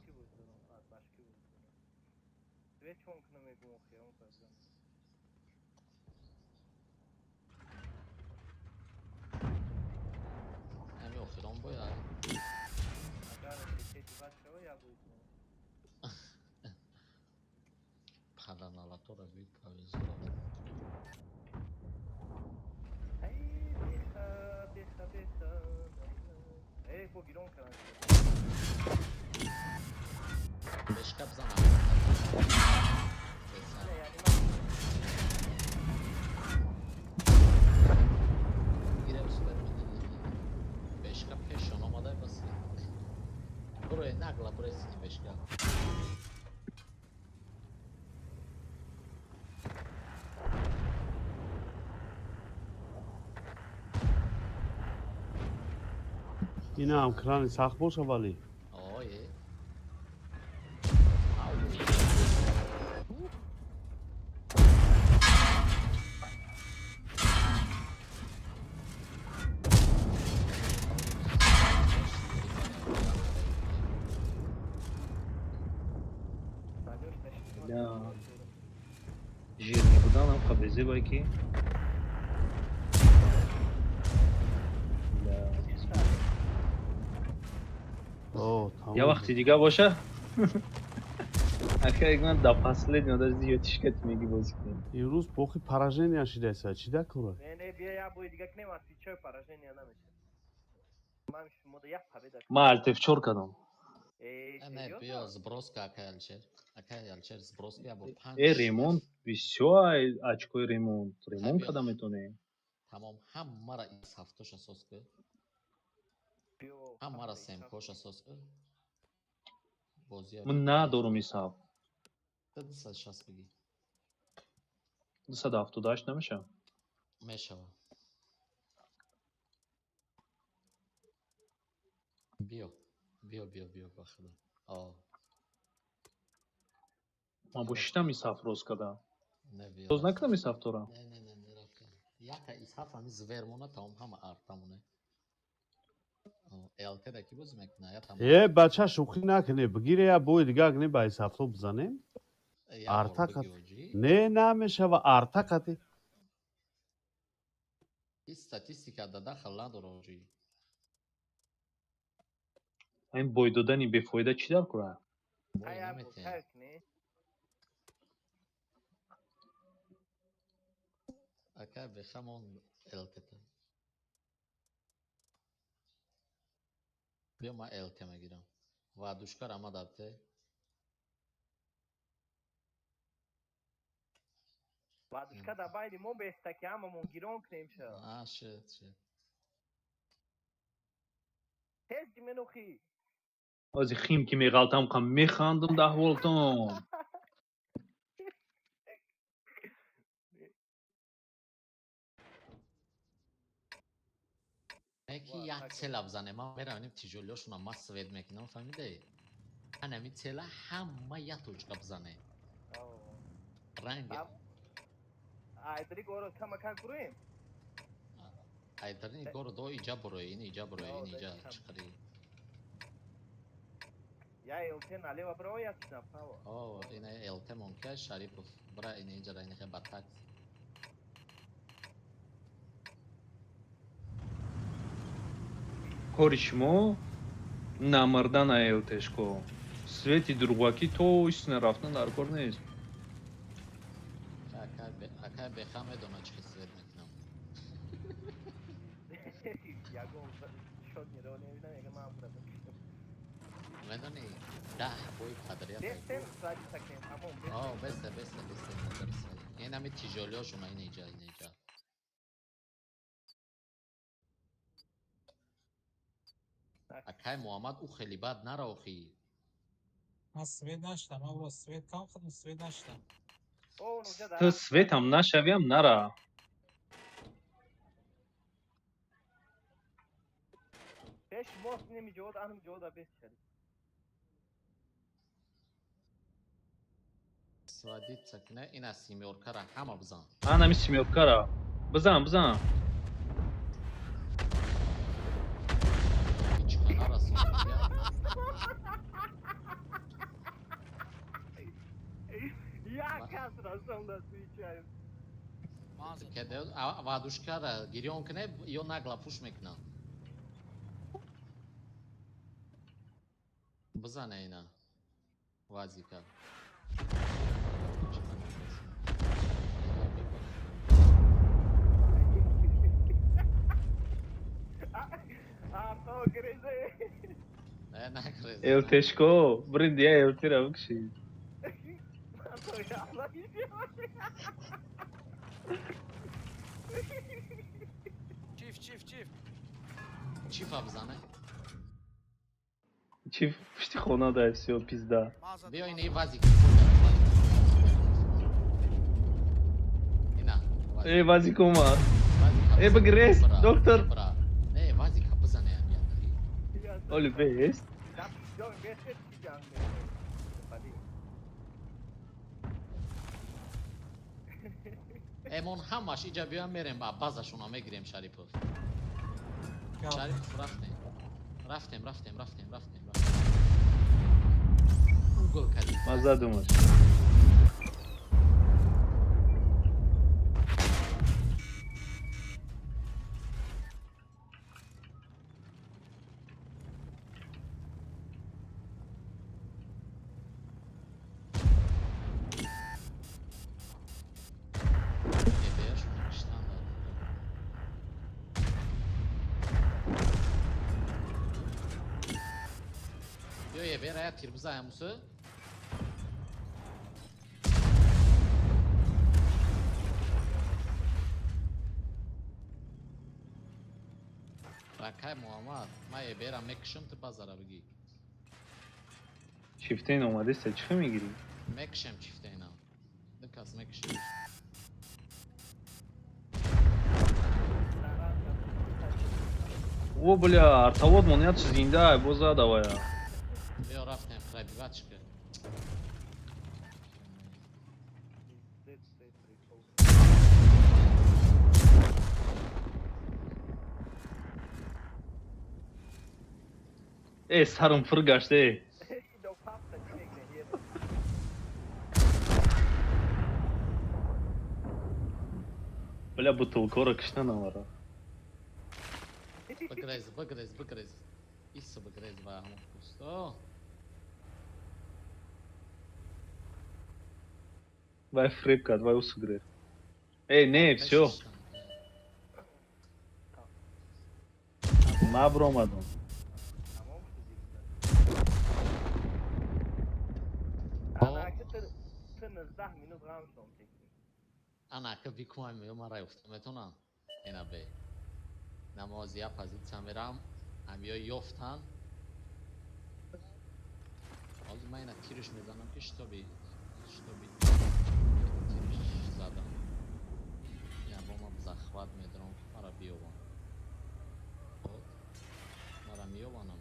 Свеч он кунам мегум охи, он кардам. Ҳами охирон бояд. Агар сетети бад шава, я буд. Паданалатора би повезло. Ай, беха, беха, беха. Эй, бо гирон кардам. Бешка бзан. Не, яъни ман Гире супермен. Бешка пешон омада бас. Броe нагла броe сини бешка. Инаам крани сахт боша вале. Ое. Бля. Жирный буданам хабезебай ки. Бля. О, тамом. Я вақти дига боша. Ака ягон да последнего даже ётишкат меги бозӣ кунем. Имрӯз похи поражения шидаиса. Чӣ да кора? Не, не, бия як бои дига кунем, отвечаю, поражения намешавад. Ман шумо да як победа. Ман Alt F4 кардам. Э, Не, серьёзно? биё сброска, акай Алишер. Акай Алишер, сброска я бо панҷ. Э, ремонт бисёр очкои ремонт. Ремонт Биё. карда метонем. Тамом, ҳаммара икс ҳафтоша соз ку. Биё, Ҳаммара ҳафта семкоша соз ку. Бозия. Ман надорум исаб. 260 бигӣ. 278 намеша? Мешава. Биё. Биё, биё, биё, ба худо. О, Ман бо шитам исаф роз кардам. не биё. Роз накардам исафтора? Не, не, не, не рафта. Яка исаф ҳами звермона тамом ҳама артамоне. ЛТ да ки бозӣ мекуна? Я тамом. Э, бача, шӯхӣ накунӣ. Бигире я бои дига кунӣ, ба исафто бизанем. Я бор арта бигӣ оҷӣ. Не, намешава арта қати. Ин статистика да дахл надора оҷӣ. Ин бой додани бефоида чӣ дар кора? Бой Ай, як бор наметиҳем. кайф кунӣ. Ака бехамон ЛТ-та. Биё, ман ЛТ мегирам. Ва душкар ама дабте. Бадушка да байни мо беста ки ҳамамон гирон кунем ша. А, шуд, шуд. Тез ҷименухи. Ози хим ки меғалтам қам механдам да аҳволтон. Не ки як цела бизанем, ман меравем тиҷолиёшона ман свет мекунам, фаҳмидаи? Анами цела ҳама як точка бизане. Ранг Айдри горо камакак буроем. Айдарни горо до иҷа бурои, ин иҷа бурои, ин иҷа чиқари. Я ЛТ налево бро, я направо. О, ина ЛТ монка Шарипов. Бра ин иҷа ра ин ба такс. Кори шумо намардан АЛТшко. Свети дурғакӣ то истина рафтан дар кор нест. Акай беха медона чӣ свет мекунам. Ягон шот неро намедонам, ягон ман бурам. Медони 10 бои подряд. Бестен садиса кунем, тамом. О, бесте, бесте, бесте, бесте. Ин ҳами тиҷолиёшона ин иҷа, ин иҷа. Акай Муҳаммад, ӯ хеле бад нара охи. Ман свет нашидам, ман бо свет кам худам свет нашидам. О, онҷа Ту светам нашавиам нара. Пеш мост неми ҷод, анм ҷода бес шади. Сводиться куна, ина семёркара ҳама бизан. Анами семёркара. Бизан, бизан. Ҳеҷ нарасонад. Як кас расонда свечаю. Вадушкара гирён куне ё нагла пуш мекунам. Бизане ина. Вазика. Ҳеҷ нарасонад. А, то грезе. Не, нагрезе. ЛТшко, брин я ЛТ-ра бикши. То яла. Чиф, чиф, чиф. Чифа бизане. Чи пушти хона да всё пизда. Ман задам, Биё ман ина задам. вазик. Ина. Э, вазик омад. Вазика Э, бизане. бигрез, Бра, доктор. бра. Не, вазика бизане ам як. Оли бест. Эмон ҳамаш иҷа биём мерем ба базашона мегирем Шарипов. Шарипов рафтем. Рафтем, рафтем, рафтем, рафтем, рафтем. Гол кардем. Ман задумаш. Тирбиза ҳамусы? Ракай Муҳаммад, ман эбера мекушам, ту базара бигӣ. Чифтейн омадеста, чӣ мегирӣ? Мекушам чифтейна. Ду кас мекушем. О, бля, артовод мон як зинда, боз зада вая. Биё рафтем пробивачка. Э, сарам пур гашт, э. Бля, бутылкора кишна намара. Бигрез, бигрез, бигрез. Исо бигрез ва ҳамон пусто. Вай фреп кард, вай усу гирефт. Эй, не, всё. Ма биромадам. Ана, ка викумай меё ман рай уфта метонам. Ена бе. Намози я позиция мерам, ҳамиё ёфтан. Ҳозир ман ина тирш мезанам ки чтобы тирш задам. Ина бо ман захват медорам ки мара биёвам. Вот. Мара меёванам.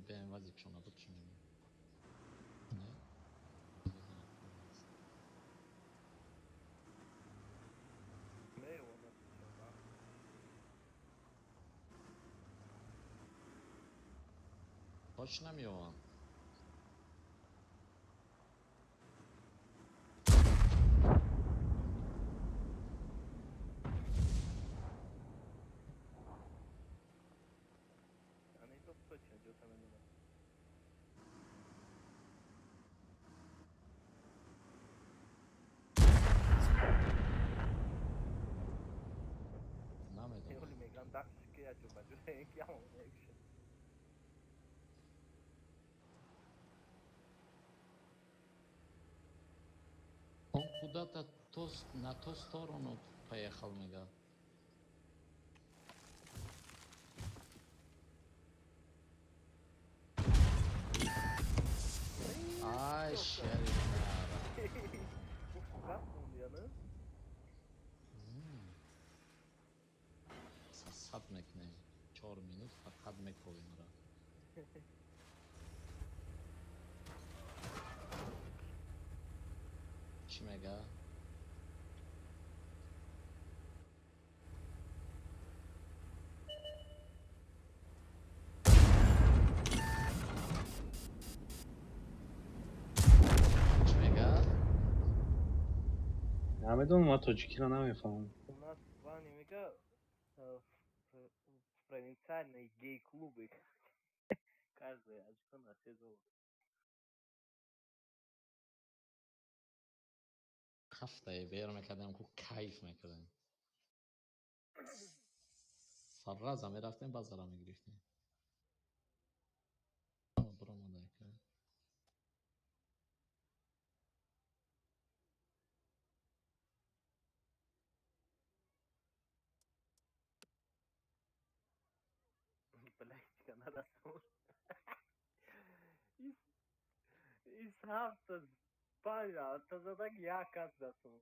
Биаем вазикшона бикшонем. Точно меёвам. Он куда-то на ту сторону поехал, мега. Ай, шериф. Сад мекунем. 4 минут фақат мековем ра. Чӣ мега? Чӣ мега? Намедонам, ман тоҷикиро намефаҳмам. У нас Ваня мега провинциальные гей-клубы. Каждый очко на все золото. Ҳафтае бер мекардем, ку кайф мекардем. Сарраза мерафтем, базара мегирифтем. Биромада. Блядь, надо. Ис ҳафта панҷ ҳафта задак, як кас дастум.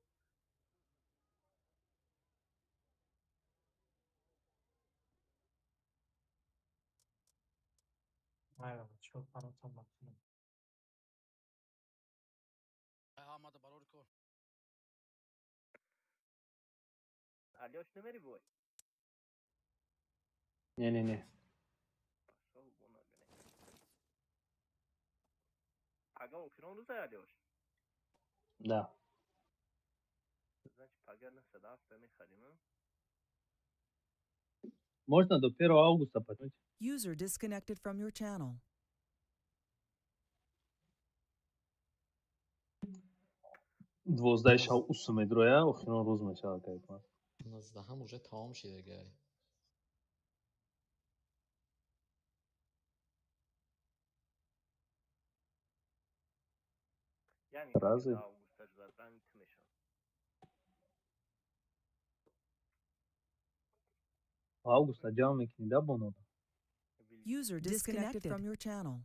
Майла, чикор панотон бакунам. Ҳамада барори кор. Алёш, намери бой? Не, не, не. Пошёл вон, нагоняй. Пага охирон рӯза, Алёш? Да. Значит, пага 97 мехарим, а? Можно до 1 августа потянуть. User disconnected from your channel. 12-и шав усу медроя, охирон рӯз мешавад кайф. 19-ҳам уже тамом шидагай. Яъне Разве? августа задан ту мешавад. Августа ҷамъ мекунӣ да бонода. User disconnected from your channel.